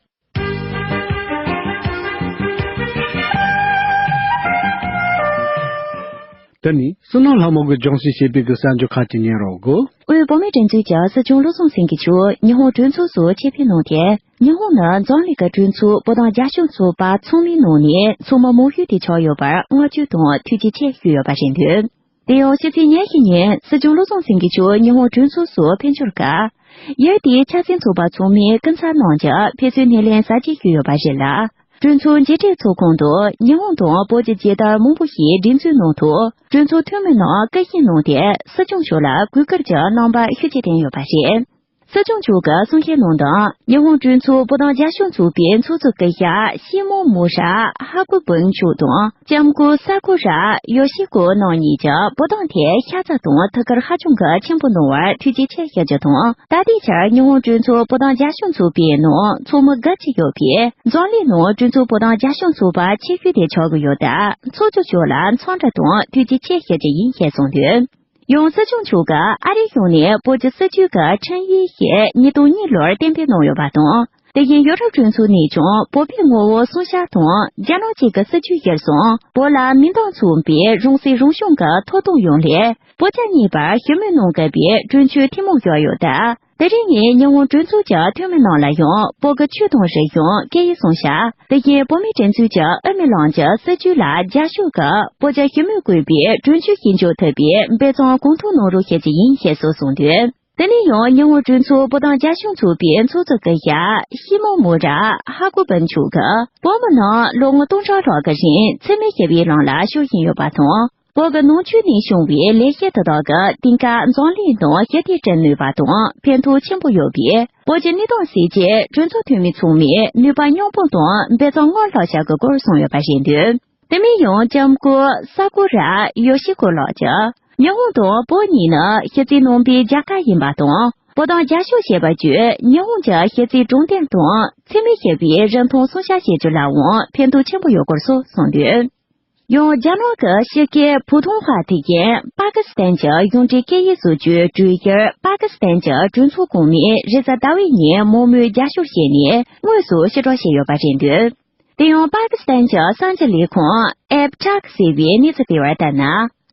དེ་ནི་བསོད་ནམས་ལྷ་མོ་གིས་སྦྱོང་བཤད་བྱེད་པའི་གི་གསར་འགྱུར་ཁག་ཅིག་ཉན་རོགས་གོ། དབུས་བོད་མིའི་སྒྲིག་འཛུགས་ཀྱི་སྲིད་སྐྱོང་བློ་བཟང་སེང་གེ་མཆོག་ཉི་ཧོང་གྲོས་ཚོགས་སུ་ཆེད་ཕེབས་གནང་སྟེ། ཉི་ཧོང་ནི་འཛམ་གླིང་གི་གྲོས་ཚོགས་བོད་དང་རྒྱ་ཕྱོགས་ཚོགས་པ་ཚང་མའི་ནང་ནས་ཚང་མ་མང་ཤོས་དེ་ཆགས་ཡོད་པར་བསྔགས་བརྗོད་དང་ཐུགས་རྗེ་ཆེ་ཞུས་ཡོད་པ་རེད་འདུག་དེ་ཡང་ཕྱི་ཚེས་ཉེར་བཞི་ཉིན་སྲིད་སྐྱོང་བློ་བཟང་སེང་གེ་མཆོག་ཉི་ཧོང་གྲོས་ཚོགས་སུ་ཕེབས་འབྱོར་སྐབས། ཡུལ་དེའི་ཆབ་སྲིད་ཚོགས་པ་ཚང་མས་སྐུ་ཚབ་གནང་རྒྱུ་ཕེབས་བསུའི་སྣེ་ལེན་གཟབ་རྒྱས་ཞུས་ཡོད་པ་རེད་ལ། གྲོས་ཚོགས་མཇལ་འཕྲད་ཚོགས་ཁང་དུ་ཉི་ཧོང་དང་བོད་ཀྱི་རྒྱལ་དར་མང་པོ་ཞིག་སྒྲེང་འཛུགས་གནང་ཐོག་གྲོས་ཚོགས་འཐུས་མི་རྣམས་སྐུ་ཞབས་གནང་སྟེ་སྲིད་སྐྱོང་མཆོག་ལ་གུས་བཀུར་གྱི་རྣམ་པ་ཤུགས་ཆེ་བསྟན་ཡོད་པ་རེད། སྲིད་སྐྱོང་མཆོག་གིས་གསུང་བཤད་གནང་དོན། ཉི་ཧོང་གྲོས་ཚོགས་བོད་དོན་རྒྱབ་སྐྱོར་ཚོགས་པའི་ཚོགས་གཙོ་སྐུ་ཞབས་ཤི་མོ་མུ་ར་ཧ་ཀུ་བུན་མཆོག་དང་། ལྕམ་སྐུ་ས་ཀུ་ར་ཡོ་ཤི་ཀོ་རྣམ་གཉིས་ཀྱིས་བོད་དོན་ཐད་ཤ་ཚ་དང་ཐུགས་ཁུར་ཧ་ཅང་གི་ཆེན་པོ་གནང་བར་ཐུགས་རྗེ་ཆེ་ཞུ་རྒྱུ་དང་། ད་ལྟའི་ཆར་ཉི་ཧོང་གྲོས་ཚོགས་བོད་དོན་རྒྱབ་སྐྱོར་ཚོགས་པའི་ནང་ཚོགས་མི་དགུ་བཅུ་ཡོད་པས། འཛམ་གླིང་ནང་གྲོས་ཚོགས་བོད་དོན་རྒྱབ་སྐྱོར་ཚོགས་པ་ཆེ་ཤོས་དེ་ཆགས་ཀྱི་ཡོད་སྟབས། ཚོགས་གཙོ་མཆོག་ལ་འཚམས་འདྲི་དང་ཐུགས་རྗེ་ཆེ་ཞུ་རྒྱུ་ཡིན་ཞེས་གསུངས་འདུག་ཡང་སྲིད་སྐྱོང་མཆོག་གིས་ཨ་རིའི་གཞུང་ནས་བོད་ཀྱི་སྲིད་བྱུས་ཀྱི་ཁྲིམས་ཡིག་ཞིག་ཉིས་སྟོང་གཉིས་ལོར་གཏན་འབེབས་གནང་ཡོད་པ་དང་། དེ་བཞིན་ཡོ་རོབ་གྲོས་ཚོགས་ནས་ཀྱང་བོད་པའི་ངོ་བོ་སྲུང་སྐྱོབ་དང་རྒྱ་ནག་གཅིག་གི་སྲིད་བྱུས་གཞིར་བཟུང་བོད་ལ་མི་འདང་མཚུངས་པའི་རང་སྲིད་རང་སྐྱོང་གི་ཐོབ་ཐང་ཡོང་སླད་བོད་རྒྱ་གཉིས་བར་ཞི་མོལ་གནང་དགོས་པའི་གྲོས་ཆོད་ཐུན་མོང་བཞག་ཡོད་སྟབས། དེ་རིང་ཉིན་ཉི་ཧོང་གྲོས་ཚོགས་ཀྱི་འཐུས་མི་རྣམས་ལ་ཡང་བོད་ཀྱི་ཆོས་དང་རིག་གཞུང་སྐད་ཡིག་སྲུང་སྐྱོབ། དེ་བཞིན་བོད་མིའི་སྒྲིག་འཛུགས་ཀྱི་དབུ་མའི་ལམ་གྱི་སྲིད་བྱུས་ལ་རྒྱབ་སྐྱོར་གྱིས་བོད་རྒྱ་ཞི་མོལ་དགོས་པའི་གྲོས་ཆོད་ཞིག་འཇོག་ཐུབ་པའི་འབད་བརྩོན་གང་ཐུབ་གནང་རོགས་ཞུ་རྒྱུ་ཡིན་ཞེས་སོགས་གསུངས་འདུག་དེ་ནས་ཡང་ཉི་ཧོང་གྲོས་ཚོགས་བོད་དོན་རྒྱབ་སྐྱོར་ཚོགས་པའི་ཚོགས་གཙོ་སྐུ་ཞབས་ཤི་མོ་མུ་ར་ཧ་ཀུ་བུན་མཆོག་གིས་བོད་མི་རྣམས་ལོ་ངོ་སྟོང་ཕྲག་ལྷག་གི་རིང་འཚེ་མེད་ཞི་བའི་ལམ་ལ་ཞུགས་བཞིན་ཡོད་པ་དང་། བོད་ཀྱི་ནང་ཆོས་ནས་བྱུང་བའི་ལས་གཞི་དེ་དག་གིས་དེང་སྐབས་འཛམ་གླིང་ནང་ཞི་བདེ་བསྐྲུན་ནུས་པ་དང་ཕན་ཐོགས་ཆེན་པོ་ཡོད་པས། བོད་ཀྱི་གནས་སྟངས་གསལ་ཆེད་གྲོས་ཚོགས་འཐུས་མི་ཚང་མས་ནུས་པ་མཉམ་སྤུངས་དང་འབད་བརྩོན་སྔར་ལྷག་བྱ་དགོས་སྐོར་གསུངས་ཡོད་པ་རེད་འདུག་དེ་མིན་ཡང་ལྕམ་སྐུ་ས་ཀུ་ར་ཡོ་ཤི་ཀོ་ལགས་ཀྱིས། ཉི་ཧོང་དང་བོད་གཉིས་ནི་ཕྱི་སྲིད་ནང་པའི་རྒྱལ་ཁབ་ཡིན་པ་དང་། བོད་དོན་རྒྱབ་སྐྱོར་བྱེད་པ་བརྒྱུད་ཉི་ཧོང་གི་ཞི་རྩའི་དྲང་བདེན་དང་འཚེ་མེད་ཞི་བའི་རིན་ཐང་སྲུང་སྐྱོབ་བྱེད་རྒྱུ་ལའང་ཕན་ཐོགས་ཆེན་པོ་ཡོད་སྐོར་སོགས་གསུངས་འདུག་ཡང་རྒྱ་ནག་གི་ཕྱི་སྐད་བུ་ཐུང་ཧྭ་དེ་བཞིན་པ་ཀི་སི་ཐན་གྱི་གཞུང་འབྲེལ་སྐད་ཡིག་བཟོ་རྒྱུའི་གྲོས་འཆར་པ་ཀི་སི་ཐན་གྱི་གྲོས་ཚོགས་གོང་མས་རེས་གཟའ་ཟླ་བའི་ཉིན་མང་མོས་རྒྱབ་སྐྱོར་བྱས་ནས་དངོས་སུ་ཕྱིར་སྒྲོག་བྱས་ཡོད་པ་རེད་འདུག་དེ་ཡང་པ་ཀི་སི་ཐན་གྱི་གསར་འགྱུར་ལས་ཁང་ཨེབ་ཊག་ཟེར་བས་གནས་ཚུལ་སྤེལ་བར་ལྟར་ན།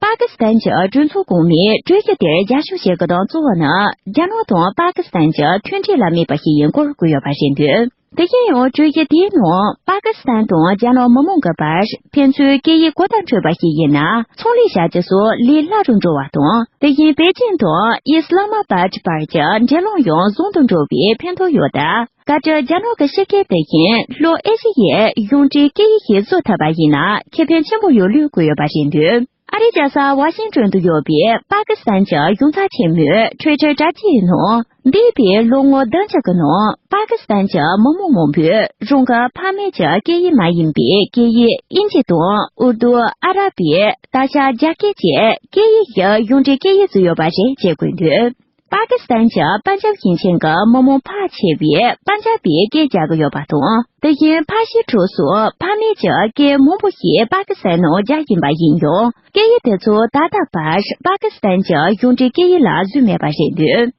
པ་ཀི་སི་ཐན་གྱི་གྲོས་ཚོགས་གོང་མས་གྲོས་གཞི་དེར་རྒྱབ་སྐྱོར་བྱེད་དགོས་དོན་གཙོ་བོ་ནི། རྒྱ་ནག་དང་པ་ཀི་སི་ཐན་གྱི་མཐུན་འབྲེལ་ལ་དམིགས་པ་ཞིག་ཡིན་སྐོར་བཀོད་ཡོད་པ་རེད་འདུག་དེ་བཞིན་ཡང་གྲོས་གཞི་དེའི་ནང་པ་ཀི་སི་ཐན་དང་རྒྱ་ནག་མི་མང་གི་བར་ཕན་ཚུན་སྐད་ཡིག་གོ་བརྡ་འཕྲོད་པ་ཞིག་ཡིན་ན་ཚོང་ལས་བྱ་རྒྱུ་སོགས་ལས་སླ་རུ་འགྲོ་བ་དང་། དེ་བཞིན་པེ་ཅིན་དང་ཨི་སི་ལ་མ་བཱད་བར་གྱི་འབྲེལ་ལམ་ཡང་བཟང་དུ་འགྲོ་བའི་ཕན་ཐོགས་ཡོད་སྟབས། བཀའ་ཁྲི་རྒྱ་ནག་གི་ཕྱི་སྐད་དེ་བཞིན་ལྷོ་ཨེ་ཤི་ཡའི་གཞུང་འབྲེལ་སྐད་ཡིག་ཞིག་བཟོ་ཐུབ་པ་ཡིན་ན་ཁེ་ཕན་ཆེན་པོ་ཡོད་ལུགས་བཀོད་ཡོད་པ་རེད་འདུག་ཨ་རིའི་རྒྱལ་ས་ཝ་ཤིང་ཏོན་དུ་ཡོད་པའི་པ་ཀི་སི་ཐན་གྱི་གཞུང་ཚབ་ཆེན་མོས་ཊུའི་ཊར་དྲ་རྒྱའི་ནང་འདས་པའི་ལོ་ངོ་བདུན་ཅུ་གི་ནང་པ་ཀི་སི་ཐན་གྱི་མི་མང་མང་པོས་རང་གི་ཕ་མེས་ཀྱི་སྐད་ཡིག་མ་ཡིན་པའི་སྐད་ཡིག་དབྱིན་ཇི་དང་ཨུར་དུ། ཨ་ར་བི། ད་ཆ་རྒྱ་སྐད་བཅས་སྐད་ཡིག་བཞི་གཞུང་འབྲེལ་སྐད་ཡིག་བཟོས་ཡོད་པ་རེད་ཅེས་བཀོད་འདུག་པ་ཀི་སི་ཐན་གྱི་པན་ཇབ་ཞིང་ཆེན་གྱི་མི་མང་ཕལ་ཆེ་བས་པན་ཇབ་པིའི་སྐད་རྒྱག་གི་ཡོད་པ་དང་། དེ་བཞིན་ཕ་ཤི་ཁྲོ་སོགས་ཕ་མེས་ཀྱི་སྐད་མང་པོ་ཞིག་པ་ཀི་སི་ཐན་ནང་རྒྱ་ཡིན་པ་ཡིན་ཡང་། སྐད་ཡིག་དེ་ཚོ་ད་ལྟ་བར་པ་ཀི་སི་ཐན་གྱི་གཞུང་འབྲེལ་སྐད་ཡིག་ལ་བཟོས་མེད་པ་རེད་འདུག་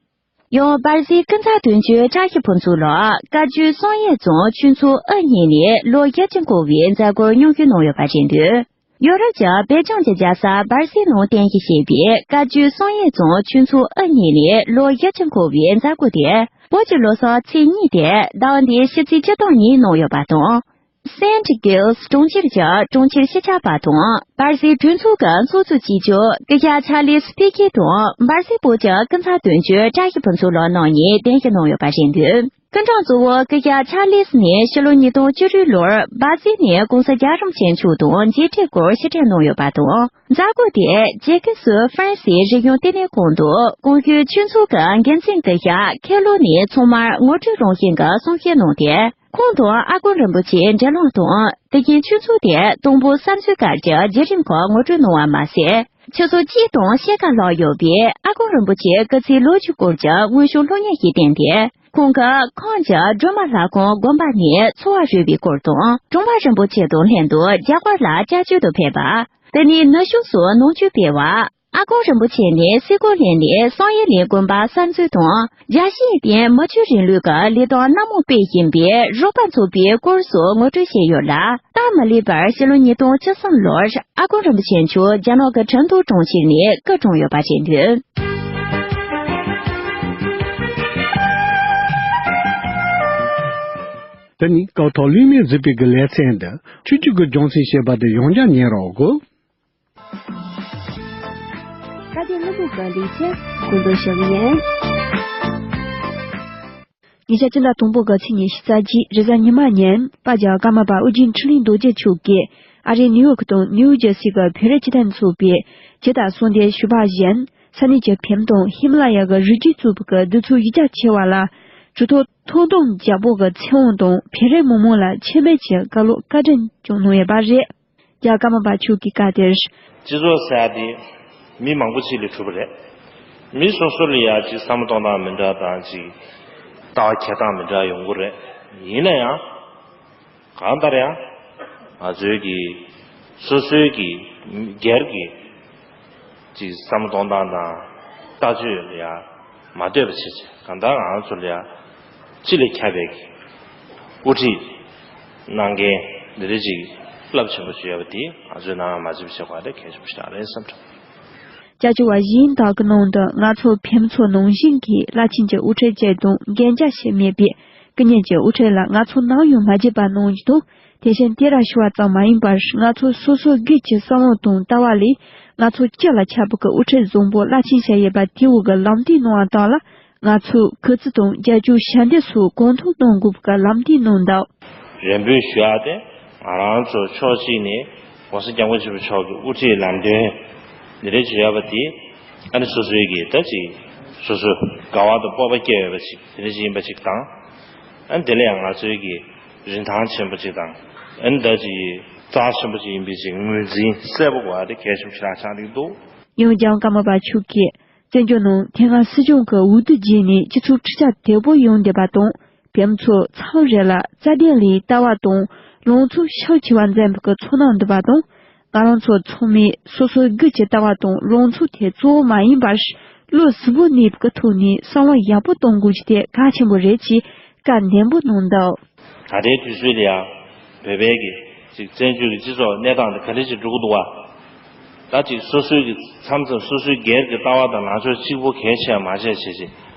ཡང་བར་སྲིད་སྐུ་ཚབ་དོན་གཅོད་བཀྲ་ཤིས་ཕུན་ཚོགས་ལགས་བཀའ་བརྒྱུད་བསམ་ཡས་རྫོང་ཆོས་ཚོགས་དབུ་བརྙེས་ནས་ལོ་བཞི་བཅུ་འཁོར་བའི་མཛད་སྒོར་མཉམ་ཞུགས་གནང་ཡོད་པ་རེད་འདུག་ཡོ་རོབ་ཀྱི་སྦེལ་ཇམ་གྱི་རྒྱལ་ས་སྦར་སེལ་ནང་རྟེན་གཞི་བྱས་པའི་བཀའ་བརྒྱུད་བསམ་ཡས་རྫོང་ཆོས་ཚོགས་དབུ་བརྙེས་ནས་ལོ་བཞི་བཅུ་འཁོར་བའི་མཛད་སྒོ་དེ་བོད་ཀྱི་ལོ་གསར་ཚེས་གཉིས་ཏེ་ཟླ་བ་འདིའི་ཕྱི་ཚེས་བཅུ་དང་གཉིས་གནང་ཡོད་པ་དང་། སེན་ཊི་གིལ་སི་གྲོང་ཁྱེར་གྱི་གྲོང་ཁྱེར་སྤྱི་ཁྱབ་པ་དང་སྦར་སེལ་གྲོས་ཚོགས་ཀྱི་ཚོགས་གཙོ་གཅིག་གྱུར་སྐུ་ཞབས་ཆར་ལིས་ཕི་ཁེ་དང་སྦར་སེལ་བོད་ཀྱི་སྐུ་ཚབ་དོན་གཅོད་བཀྲ་ཤིས་ཕུན་ཚོགས་ལགས་རྣམ་གཉིས་གདན་ཞུ་གནང་ཡོད་པ་རེད་འདུག་སྐུ་ཕྲེང་གཙོ་བོ་སྐུ་ཞབས་ཆར་ལིས་ནས་ཕྱི་ལོ་ཉིས་སྟོང་བཅུ་དྲུག་ལོར་སྦར་སེལ་ནས་༸གོང་ས་༸རྒྱལ་བ་རིན་པོ་ཆེ་མཆོག་དང་མཇལ་འཕྲད་སྐོར་ཕྱིར་དྲན་གནང་ཡོད་པ་དང་། མཛད་སྒོ་དེ་ཇེ་ཀི་སུ་ཧྥ་རན་སིའི་རིག་གཞུང་ལྟེ་གནས་ཁང་དུ་གོང་ཞུས་ཆོས་ཚོགས་ཀྱི་འགན་འཛིན་སྐུ་ཞབས་ཁེ་ལོ་ནས་ཚང་མར་ངོ་སྤྲོད་རང་བཞིན་གྱི་གསུང་བཤད་གནང་སྟེ། ཁོང་དང་ཨ་དཀོན་རིན་པོ་ཆེའི་འབྲེལ་ལམ་དང་། དེ་བཞིན་ཆོས་ཚོགས་དེ་དང་པོ་གསར་འཛུགས་སྐབས་ཀྱི་བརྒྱུད་རིམ་སྐོར་ངོ་སྤྲོད་གནང་བ་མ་ཟད། ཆུ་ཚོད་གཅིག་དང་ཕྱེད་ཀ་ལྷག་ཡོད་པའི་ཨ་དཀོན་རིན་པོ་ཆེའི་སྐུ་ཚེའི་ལོ་རྒྱུས་སྐོར་གྱི་དངོས་བྱུང་སློབ་གཉེར་ཞིག་བསྟན་ཏེ། ཁོང་གིས་ཁམས་ཀྱི་སྒྲོལ་མ་ལྷ་ཁང་དགོན་པ་ནས་འཚོ་བ་རོལ་བའི་སྐོར་དང་། གྲོང་པ་རིན་པོ་ཆེ་དང་ལྷན་དུ་རྒྱ་གར་ལ་བསྐྱར་བྱོན་དུ་ཕེབས་པ། དེ་ནས་ནུབ་ཕྱོགས་སུ་ནང་ཆོས་སྤེལ་བ། ཨ་དཀོན་རིན་པོ་ཆེ་ནས་སི་ཀོ་ལན་ནས་བསམ་ཡས་གླིང་དགོན་པ་གསར་འཛུགས་དང་། རྒྱལ་སྤྱིའི་སྟེང་མི་ཆོས་རིང་ལུགས་ཀྱི་ལས་དོན་སྣ་མང་སྤེལ་བཞིན་པའི་རོགས་པ་ཚོགས་པའི་སྐོར་སོགས་ངོ་སྤྲོད་བྱས་ཡོད་ལ། སྟབས་མ་ལེགས་པར་ཕྱི་ལོ་ཉིས་སྟོང་བཅུ་གསུམ་ལོར་ཨ་དཀོན་རིན་པོ་ཆེ་མཆོག་རྒྱ་ནག་གི་ཁྲིན་ཏུའུ་གྲོང་ཁྱེར་ནས་སྐུ་གྲོངས་ཡོད་པ་རེད་འདུག་དེ་ནི་ཀའོ་ཐོག་གླེང་མོལ་གཟིགས་པའི་གི་ལེ་ཚན་འདི་ཆུ་ཆུ་གི་ལྗོན་ཚིག་ཞེས་པ་དེ་ཡང་བསྐྱར་ཉན་རོགས་གོ། དེ་གློ་བུར་གྱི་ལས་བྱེད་ཀུན་ཏུ་ཞིག་ཡིན། ཉེ་ཆར་སྤྱི་ཟླ་དང་པོ་གི་ཚེས་ཉི་ཤུ་རྩ་གཅིག་རེས་གཟའ་ཉི་མ་ཉིན་པ་རྒྱལ་བ་ཀརྨ་པ་ཨོ་རྒྱན་འཕྲིན་ལས་རྡོ་རྗེ་མཆོག་གིས་ཨ་རིའི་ནིའུ་ཡོག་དང་ནིའུ་ཇར་སི་གི་བོད་རིགས་སྤྱི་མཐུན་ཚོགས་པས་སྤྱི་ཟླ་གསུམ་པའི་ཞོགས་པ་བཞིན་ས་གནས་ཀྱི་བོད་མི་དང་ཧི་མ་ལ་ཡ་གི་རི་རྒྱུད་གཙོས་པའི་གི་གདུག་རྩུབ་ཡིག་ཆ་ཆེ་བ་ལ་གྲོས་ཐོག་ཐོག་དོན་རྒྱག་པོ་གི་ཚེ་དབང་དང་བོད་རིགས་མི་མང་ལ་ཆེད་མེད་ཀྱི་བཀའ་སློབ་བཀའ་དྲིན་བསྐྱངས་གནང་ཡོད་པ་རེད། རྒྱལ་བ་ཀརྨ་པ་མཆོག་གིས་བཀའ་དེར། སྤྱི་ཚོགས་ཟེར་ཡ་དེ་མི་མང་པོ་ཅིག་ལས་གྲུབ་པ་རེད། མི་སོ་སོ་ལ་ཡ་ཅིག་བསམ་བློ་གཏོང་སྟངས་མི་འདྲ་དང་ཅིག་ལྟ་བ་འཁྱེར་སྟངས་མི་འདྲ་ཡོང་གི་རེད། ཡིན་ན་ཡང་གང་ལྟར་ཡང་ང་ཚོའི་གི་སོ་སོའི་གི་སྒེར་གྱི་ཅིག་བསམ་བློ་གཏོང་སྟངས་དང་ལྟ་སྤྱོད་ལ་ཡ་མ་ལྟོས་པ་བྱེད་ཅིག་གང་ལྟར་ང་ཚོ་ལ་ཡ་སྤྱི་ལ་ཁྱབ་པའི་དབུ་ཁྲིད་གནང་མཁན་འདི་འདྲ་ཅིག་རླབས་ཆེན་པོ་ཞིག་ཡོད་པ་དེ་ང་ཚོས་ནང་ལ་མ་བརྗེད་པ་བྱེད་དགོས་པ་དེ་གལ་ཆེན་པོ་ཞིག་རེད་བསམ་དྲན། སྐྱབས་བཅོལ་བ་གཞན་དག་གི་ནང་དུ་ང་ཚོ་ཕེབས་མཚོ་ནང་བཞིན་གྱི་བླ་ཆེན་གྱི་དབུ་ཁྲིད་ཅིག་དང་འགན་རྒྱ་ཞིག་མེད་པས་སྐུ་ཉིད་ཀྱི་དབུ་ཁྲིད་ལ་ང་ཚོ་ནམ་ཡང་མ་བརྗེད་པ་གནང་རྒྱུ་དང་། དེ་བཞིན་དེ་ར་ཞུ་བ་ཙམ་མ་ཡིན་པར་ང་ཚོ་སོ་སོའི་སྒེར་གྱི་བསམ་བློ་དང་ལྟ་བ་ལས་ང་ཚོ་སྤྱི་ལ་ཁྱབ་པའི་དབུ་ཁྲིད་བཟང་པོ་བླ་ཆེན་ཞིག་ཡོད་པ་དེའུ་གི་ལམ་སྟོན་གནང་བ་དག་ལ་ང་ཚོས་གུས་བརྩི་དང་རྒྱབ་སྐྱོར་ཞབས་འདེགས་སོགས་གང་ཐུབ་གནང་དགོས་པའི་ལམ་སྟོན་གནང་འདུག་རེ་འབོད་ཞུ་ཡག་དེ་ང་རང་ཚོ་ཕྱོགས་གཅིག་ནས་༸གོང་ས་༸སྐྱབས་མགོན་ཆེན་པོ་མཆོག་གི་དབུ་ཁྲིད་ལམ་སྟོན་འདི་འདྲ་ཞུ་ཡག་པ་དེ་ཨ་ནི་སོ་སོའི་གི་ད་ཅིག་སོ་སོ་དགའ་བ་དང་སྤོབས་པ་སྐྱེ་འོས་པ་ཅིག་དེ་འདྲ་ཞིག་ཡིན་པ་ཅིག་དང་། ཨ་ནི་དེ་ལས་ཡང་ང་ཚོའི་གི་རིན་ཐང་ཆེན་པོ་ཅིག་དང་། ཨ་ནི་ད་ཅིག་རྩ་ཆེན་པོ་ཅིག་ཡིན་པའི་ཅིག་ངོས་འཛིན་གསལ་པོ་དགོས་པ་དེ་གལ་ཆེན་པོ་ཞིག་ཆགས་འདུག་འདུག་ཡང་རྒྱལ་བ་ཀརྨ་པ་མཆོག་གིས་བཙན་བྱོལ་ནང་དེ་སྔ་སྲིད་སྐྱོང་གི་འོས་བསྡུ་བརྒྱུད་ནས་སྤྱི་ཚོགས་འཕྲུལ་ཆ་དོད་པོ་ཡོང་བསྡད་པ་དང་། ཕེབས་མཚོ་མཚམས་རེ་ལ་རྩ་དོན་ལས་ལྟ་བ་དང་ལངས་ཕྱོགས་ཤུགས་ཆེ་བ་འཛིན་པའི་ཚོར་སྣང་འདུག་པ་དང་། ང་རང་ཚོ་ཚང་མས་སོ་སོའི་སྒེར་གྱི་ལྟ་བ་དང་ལངས་ཕྱོགས་དེ་གཙོ་བོ་མ་ཡིན་པར། བློ་གཟུ་བོར་གནས་པའི་ཐོག་ནས་བསམ་བློ་ཡག་པོ་གཏོང་དགོས་རྒྱུ་དེ་གལ་ཆེན་པོ་རེད་ཅེས་བཀའ་ནན་པོ་གནང་འདུག་ད་ལྟའི་དུས་ཚོད་ལ་ཡང་བོད་པའི་གི་ཅིག་བཙན་བྱོལ་གྱི་སྤྱི་ཚོགས་གནས་སྟངས་དེ་ག་འདྲ་ཞིག་འགྲོ་གི་འདུག་བ། ད་ཅིག་སོ་སོའི་གི་མཚམས་མཚམས་སོ་སོའི་སྒེར་གྱི་ལྟ་བ་དང་ལངས་ཕྱོགས་གཅིག་པོ་གལ་ཆེ་བ་མ་བྱས་བྱས་བྱས་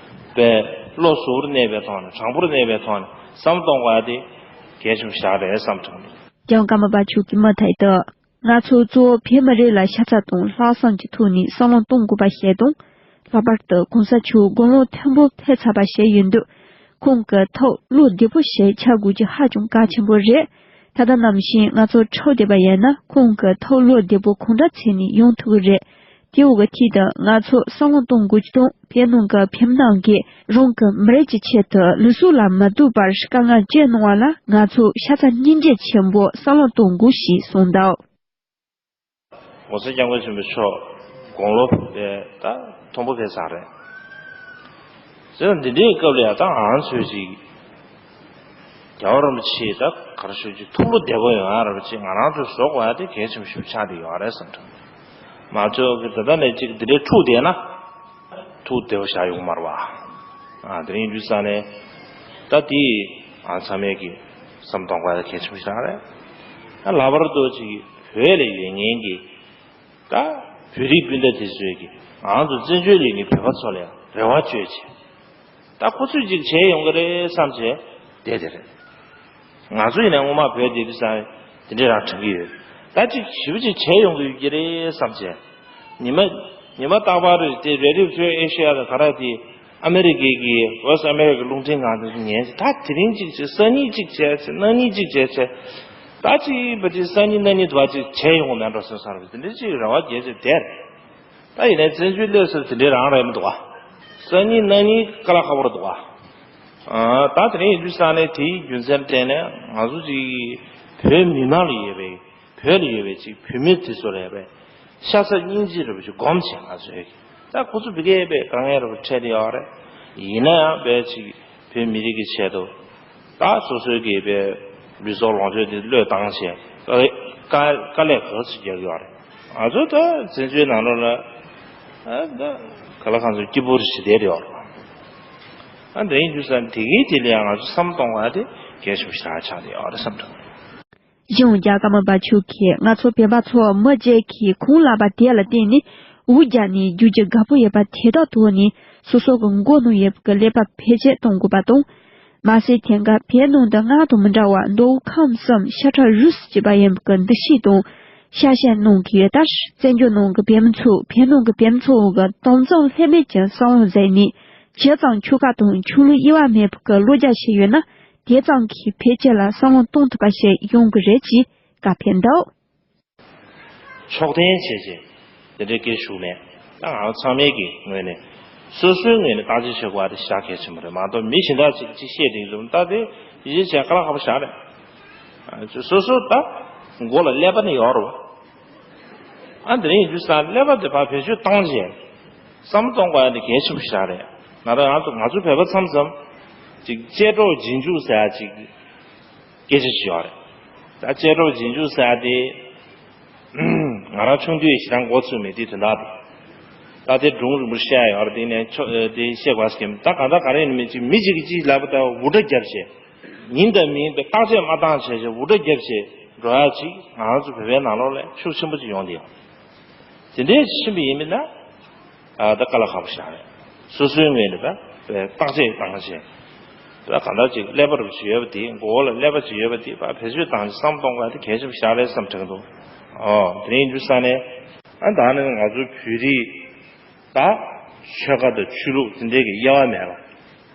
པའི་བློ་གཟུ་བོར་གནས་པའི་ཐོག་ནས་དྲང་པོར་གནས་པའི་ཐོག་ནས་བསམ་བློ་གཏོང་དགོས་ཡ་དེ་གལ་ཆེན་པོ་ཞིག་རེད་བསམ་བྱུང་། རྒྱལ་བ་ཀརྨ་པ་མཆོག་གིས་མུ་མཐུད་དུ། ང་ཚོ་གཙོ་བོ་བོད་མི་རིགས་ལ་ཤ་ཚ་དང་ལྷག་བསམ་གྱི་ཐོག་ནས་བསམ་བློ་གཏོང་དགོས་པ་ཞིག་དང་། ལྷག་པར་དུ་གོང་ས་མཆོག་དགུང་ལོ་མཐོན་པོ་ཕེབས་ཚར་བ་ཞིག་ཡིན་དུས། ཁོང་གི་ཐུགས་བློ་བདེ་པོ་ཞིག་འཆར་དགོས་རྒྱུ་ཧ་ཅང་གལ་ཆེན་པོ་རེད། ད་ལྟ་ནང་བཞིན་ང་ཚོ་འཁྲུག་བསྡད་པ་ཡིན་ན་ཁོང་གི་ཐུགས་བློ་བདེ་པོ་གང་འདྲ་བྱས་ནས་ཡོང་ཐུབ་ཀྱི་རེད། དེའུ་གི་ཐད་དུ་ང་ཚོ་བསམ་བློ་གཏོང་དགོས་ཀྱི་དང་བོད་ནང་གི་བོད་མི་རྣམས་ཀྱིས་རང་གི་མི་རིགས་ཀྱི་ཆེད་དུ་ལུས་སྲོག་ལ་མ་ལྟོས་པར་དཀའ་ངལ་སྤྱད་གནང་བ་ལ་ང་ཚོ་ཤ་ཚ་སྙིང་རྗེ་ཆེན་པོ་བསམ་བློ་གཏོང་དགོས་ཞེས་གསུངས་འདུག ༸གོང་ས་༸སྐྱབས་མགོན་ཆེན་པོ་མཆོག་དགུང་ལོ་དེ་ད་མཐོན་པོ་ཕེབས་ཚར་རེད། བྱས་ཙང་འདི་འདྲའི་སྐབས་ལ་ཡང་ད་ང་ཚོས་ཅིག་རྒྱལ་བ་རིན་པོ་ཆེ་ད་ག་རེ་ཞུ་ཅིག་ཐུགས་བློ་བདེ་པོ་ཡོང་ཡ་ར་བ་ཅིག་ང་རང་ཚོས་བཟོ་དགོས་ཡ་དེ་གལ་ཆེན་པོ་ཞིག་ཆགས་བསྡད་ཡོད་རེད་བསམ་དྲན། མ་ཚོད་ཀྱི་ད་ལྟ་ནས་ཅིག་འདི་འདྲའི་འཁྲུག་བསྡད་ན་ཐུགས་བདེ་པོ་བཞག་ཡོང་མ་རེད་བ། ཨ་དེ་རིང་ཡིན་དུས་ཙང་ནས་ད་དེ་ཨ་ཚང་མས་ཀྱི་བསམ་གཏོང་དགོས་ཡ་གལ་ཆེན་པོ་ཞིག་རེད། ད་ལྷག་པར་དུ་ཅིག་བོད་ལ་ཡོད་མཁན་གྱི་ད་བོད་རིགས་སྤུན་ཟླ་དེ་ཚོས་ཀྱི་ང་ཚོ་བཙན་བྱོལ་ལ་ཡོད་མཁན་བོད་པ་ཚོ་ལ་རེ་བ་བཅོལ་བྱས། ད་ཁོ་ཚོས་ཅིག་བྱས་ཡོང་གི་རེད་བསམ་བྱས་བསྡད་དེ་རེད། ང་ཚོ་ཡིན་ན་སྔོན་མ་བོད་བསྡད་དུས་ཙང་དེ་འདྲས་རང་དྲན་གྱི་ཡོད། ད་ཅིག་ཞིབ་ཅིག་བྱས་ཡོང་གི་ཡོད་ཀྱི་རེད་བསམ་བྱས། ཉི་མ་ཉི་མ་རྟག་པར་དེ་རེ་ཌི་ཡོ་ཨེ་ཤེ་ཡ་དང་ག་རེ་དེ་ཨ་མེ་རི་ཀའི་གི་ཝེ་སི་ཨ་མེ་རི་ཀའི་རླུང་འཕྲིན་ཁང་དེ་ཚོ་ཉན་བྱས། ད་དེ་རིང་ཅིག་བྱས་སང་ཉིན་ཅིག་བྱས་བྱས་གནངས་ཉིན་ཅིག་བྱས་བྱས། ད་ཅིག་བ་ཅིག་སང་ཉིན་གནངས་ཉིན་དུ་བ་ཅིག་བྱས་ཡོང་གི་མེད་འགྲོ་སོང་བསམ་རེད། དེ་འདྲས་ཅིག་རེ་བ་རྒྱས་བྱས་བསྡད་རེད། ད་ཡིན་ནའི་བཙན་བྱོལ་སླེབས་ཟེར་དེ་འདྲའི་རང་རེད་མི་འདུག་བ། སང་ཉིན་གནངས་ཉིན་དཀའ་ལས་ཁག་པོ་རེད་འདུག་བ། ཨ་ད་དེ་རིང་ཡིན་དུས་ཙང་ནས་དེའི་རྒྱུ་མཚན་བརྟེན་ནས་ང་ཚོ་ཅིག་བོད་མི་མང་ལ་ཡོད་པའི་བོད་ལ་ཡོད་པའི་ཅིག་བོད་མི་དེ་ཚོ་ལ་ཡོད་པའི་ཤ་ཚ་སྙིང་རྗེ་རེད་པ་ཅིག་སྒོམ་བྱས་ང་ཚོས་ད་ཁོ་ཚོ་བི་གའི་པའི་དཀའ་ངལ་རེད་པ་འཕྲད་དེ་ཡོད་རེད། ཡིན་ན་ཡང་པའི་ཅིག་བོད་མི་རིགས་ཀྱི་ཆེད་དུ། ད་སོ་སོའི་གི་པའི་ལུས་སྲོག་ལོངས་སྤྱོད་དེ་བློས་བཏང་བྱས་དཀའ་དཀའ་དཀའ་ལས་ག་ཚོད་རྒྱག་གི་ཡོད་རེད། ང་ཚོ་ད་བཙན་བྱོལ་ནང་ལོགས་ལ་ཨ་ད་ག་ལ་གང་ཚོད་སྐྱིད་པོ་རེ་ཞིག་བསྡད་ཡོད་རེད། ཨ་འདྲ་ཡིན་དུས་ཙང་དེ་གའི་དེ་ལ་ཡང་ང་ཚོ་བསམ་གཏོང་བ་དེ་གལ་ཆེན་པོ་ཞིག་ཆགས་བསྡད་ཡོད་རེད་བསམ་འདུག་གཞུང་རྒྱལ་ཀརྨ་པ་མཆོག་གིས་ང་ཚོ་བོད་པ་ཚོ་མི་གཅིག་གིས་ཁོང་ལབ་པ་དེ་ལ་བརྟེན་ནས་འུར་རྒྱག་ནས་རྒྱུག་རྒྱུ་དགའ་པོ་ཡོད་པ་དེ་དག་ཐོག་ནས་སོ་སོ་གི་མགོ་གནོན་ཡོད་པའི་ཀླད་པ་བེད་སྤྱོད་གཏོང་དགོས་པ་དང་། མ་ཟད་དེང་སྐབས་བོད་ནང་དུ་སྔར་དང་མི་འདྲ་བར་མདོ་དབུས་ཁམས་གསུམ་ཤ་ཁྲག་རུས་སུ་གྱེས་པ་ཡིན་པའི་འདུ་ཤེས་དང་། གསལ་བཤད་གནང་གི་ཡོད་ལྟར། བཙན་བྱོལ་ནང་གི་བོད་མི་ཚོས་བོད་ནང་གི་བོད་མི་ཚོའི་དོན་ཚན་ལྷད་མེད་ཀྱི་བསམ་བློ་བཟུང་ནས། བྱས་ཙང་ཆོལ་ཁ་དང་ཆོས་ལུགས་དབྱེ་བ་མེད་པར་གྱི་བློ་རྒྱ་ཆེ་ཡོད་ན། དེ་ཙམ་གྱིས་བོད་སྤྱི་ལ་བསམ་བློ་གཏོང་ཐུབ་པ་ཞིག་ཡོང་གི་རེད་ཅེས་བཀའ་ཕེབས་འདུག། ཕྱོགས་འཐེན་བྱས་རྗེས་དེ་འདྲའི་སྐད་ཞུགས་མེད། ད་ང་ཚང་མའི་གི་ངོས་ནས་སོ་སོའི་ངོས་ནས་བརྟག་དཔྱད་བྱེད་དགོས་པ་དེ་ཞེ་དྲག་གལ་ཆེན་པོ་རེད། མ་གཏོགས་མི་གཞན་དག་ཅིག་ཅིག་བཤད་དེ་ཡིན་ཙང་ད་དེ་ཡིད་ཆེས་བྱས་དཀའ་ལས་ཁག་པོ་ཞེ་དྲག་རེད། ཨ་ཅོ་སོ་སོ་ད་མགོ་ལ་ཀླད་པ་ནི་ཡོད་རེད་བ། ཨ་འདི་རིང་ཡིན་དུས་ས་ཀླད་པ་དེ་ཕར་བེད་སྤྱོད་བཏང་རྗེས་བསམ་བློ་གཏོང་དགོས་ཡ་དེ་གལ་ཆེན་པོ་ཞེ་དྲག་རེད། ང་རང་ང་ཚོ་ང་ཚོ་བོད་པ་མཚམས་མཚམས་ཅིག་གཅེས་གྲོགས་རྗེས་འཇུག་ཟེར་ཡ་ཅིག་སྐད་ཆ་ཞིག་ཡོད་རེད། ད་གཅེས་གྲོགས་རྗེས་འཇུག་ཟེར་ཡ་དེ། ང་རང་ཆུང་དུས་ཞེ་དྲག་མགོ་ཚོས་མེད་དུས་དོན་དག་དེ། ད་དེ་སྒྲུང་རིང་པོ་བཤད་ཡོད་རེད། དེ་ནས་ཆོ་དེ་བཤད་དགོས་ཀྱི་ད་གང་ལྟར་ག་རེ་ཡིན་མིན་ཅིག་མི་གཅིག་གིས་གཅིག་ལབ་པ་ལྟ་བུ་འདྲ་རྒྱབ་བྱས། ཡིན་དང་མིན་པའི་བརྟག་དཔྱད་མ་བཏང་བྱས་བྱས་འུར་སྒྲ་བརྒྱབ་བྱས་འགྲོ་ཡ་ཅིག་ང་ཚོ་བོད་པའི་ནང་ལོགས་ལ་ཤུགས་ཆེན་པོ་ཅིག་ཡོང་བསྡད་ཡོད། དེ་འདྲའི་ཕྱིན་པ་ཡིན་མིན་ན། ཨ་ད་དཀའ་ལས་ཁག་པོ་ཞིག་རེད། སོ་སོའི་ངོས་ནས་ད་བརྟག་དཔྱད་བཏང་བྱས། ད་གང་ལྟར་ཅིག་ཀླད་པ་རུ་ཅིག་ཡོད་པ་དེ་མགོ་བོ་ལ་ཀླད་པ་ཅིག་ཡོད་པ་དེ་ཕར་བེད་སྤྱོད་བཏང་བྱས་བསམ་གཏོང་དགོས་དེ་གལ་ཆེན་པོ་ཞིག་རེད་བསམ་དྲན་འདུག། ཨོ་དེ་ཡིན་དུས་ས་ནས་ཨ་ད་ནི་ང་ཚོ་བོད་རིགས་ད་ཆོལ་ཁ་དང་ཆོས་ལུགས་དེ་འདྲའི་གི་དབྱེ་བ་མེད་པ།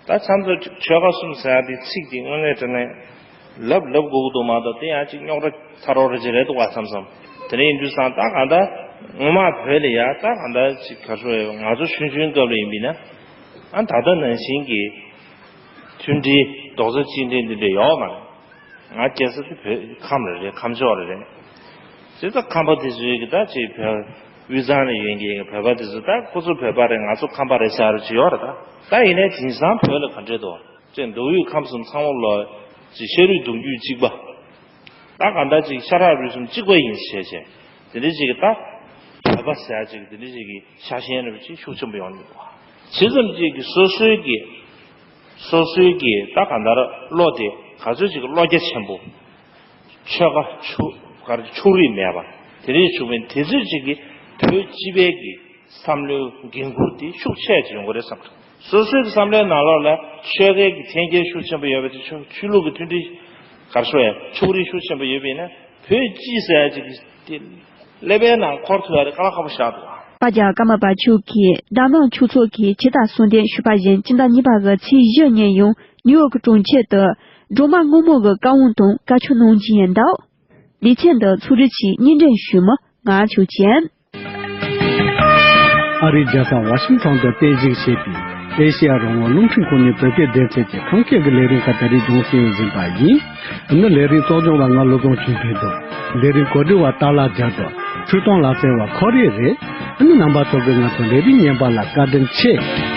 ད་མཚམས་སུ་ཆོལ་ཁ་གསུམ་ཟེར་ཡ་དེ་ཚིག་དེ་དངོས་གནས་དྲང་གནས་ལབ་ལབ་དགོས་ཀྱི་འདུག་མ་གཏོགས་དེ་ཡང་ཅིག་རྙོག་དྲ་ཚ་རོགས་རེ་ཅིག་རེད་འདུག་བ་བསམ་བསམ། དེ་འདྲ་ཡིན་དུས་ཙང་ད་གང་ལྟར་ངོ་མ་བོད་ལ་ཡ་ད་གང་ལྟར་ཅིག་ག་རེ་ཟེར་ང་ཚོ་ཆུང་ཆུང་སྐབས་ལ་ཡིན་པས་ན་ཨ་ད་ལྟ་ནང་བཞིན་གྱི་མཐུན་སྒྲིལ་རྡོག་རྩ་གཅིག་སྒྲིལ་འདི་འདྲ་ཡོད་མ་རེད། ང་སྐྱེས་ས་དེ་བོད་ཁམས་རེ་རེད། ཁམས་ཕྱོགས་རེ་རེད། བྱས་ཙང་ཁམས་པ་དེ་ཚོའི་གི་ད་ཅིག་བོད་དབུས་གཙང་ལ་ཡོད་མཁན་གྱི་བོད་པ་དེ་ཚོ་ད་ཁོ་ཚོ་བོད་པ་རེད། ང་ཚོ་ཁམས་པ་རེད་ཟེར་ཡ་རུ་ཅིག་ཡོད་རེད་ད། ད་ཡིན་ནའི་དེང་སང་བོད་ལ་ག་འདྲས་འདུག་ཅེས་མདོ་དབུས་ཁམས་གསུམ་ཚང་མ་ལོ་ཅིག་ཤ་རུས་གདུང་རྒྱུད་གཅིག་པ། ད་ག་འདྲ་ཅིག་ཤ་ཁྲག་རུས་གསུམ་གཅིག་པ་ཡིན་ཟེར་བྱས། དེ་འདྲ་ཅིག་གི་ད་བོད་པ་ཟེར་ཡ་ཅིག་དེ་འདྲ་ཅིག་གི་ཤ་ཞེན་རེ་ཅིག་ཤུགས་ཆེན་པོ་ཡོང་གི་འདུག། ཇི་ཙམ་ཅིག་གི་སོ་སོའི་གི་སོ་སོའི་གི་ད་ག་འདྲ་བློ་དེ་ག་ཚོད་ཅིག་གི་བློ་རྒྱ་ཆེན་པོ། ཆོལ་ཁ་ཕྱོགས་ག་རེ་ཕྱོགས་རིས་མེད་པ། དེ་འདྲ་བྱུང་བའི་དེ་ཚོད་ཅིག་གི་བོད་སྤྱི་པའི་གི་བསམ་བློའི་འགན་ཁུར་དེ་ཤུགས་ཆེ་ཅིག་ཡོང་གི་རེད་བསམ། སོ་སོའི་གི་བསམ་བློའི་ནང་ལོགས་ལ་ཆོལ་ཁའི་གི་འཐེན་འཁྱེར་ཤུགས་ཆེན་པོ་ཡོད་པ་དེ་ཆོས་ཆོས་ལུགས་གི་མཐུན་སྒྲིལ་ག་རེ་ཟེར་ཡ་ཕྱོགས་རིས་ཤུགས་ཆེན་པོ་ཡོད་པ་ཡིན་ན་བོད་སྤྱི་ཟེར་ཡ་ཅིག་གི་དེ་ཀླད་པའི་ནང་འཁོར་ཐུབ་ཡ་དེ་དཀའ་ལས་ཁག་པོ་ཞིག་འདུག། དཔལ་རྒྱལ་ཀརྨ་པ་མཆོག་གིས་དྷ་ནང་ཆོས་ཚོགས་ཀྱི་ཇི་ལྟར་གསུང་འདོན་ཞུས་པ་བཞིན་སྤྱི་ཟླ་གཉིས་པ་གི་ཚེས་བཞི་ཉིན་ཡང་ནིའུ་ཡོག་གྲོང་ཁྱེར་དུ་སྒྲོལ་མ་སྔོན་མོ་གི་བཀའ་དབང་དང་བཀའ་ཆོས་གནང་རྒྱུ་ཡིན་འདུག། ལེ་ཚན་འདི་ཚོགས་སྒྲིག་གིས་སྙན་སྒྲོན་ཞུས་མི་ང་ཆོས་ཅན། ཨ་རིའི་རྒྱལ་ས་ཝ་ཤིང་ཊོན་དུ་རྟེན་གཞི་བྱས་པའི་ཨེ་ཤེ་ཡ་རང་དབང་རླུང་འཕྲིན་ཁང་ནས་བོད་སྐད་སྡེ་ཚན་གྱི་ཁམས་སྐད་ཀྱི་ལས་རིམ་ཁག་ད་རེས་རྒྱང་སྲིང་ཡོང་བཞིན་པ་ཡིན། ཨ་ནི་ལས་རིམ་གཙོ་སྐྱོང་བ་ང་བློ་བཟང་ཆོས་འཕེལ་དང་། ལས་རིམ་གོ་སྒྲིག་པ་སྟག་ལྷ་རྒྱལ་དང་། འཕྲུལ་གཏོང་ལག་རྩལ་བ་ཁོ་རེ་རེད། ཨ་ནི་རྣམ་པ་ཚོ་གིས་ང་ཚོ་ལས་རིམ་ཉན་པ་ལ་བཀའ་དྲིན་ཆེ།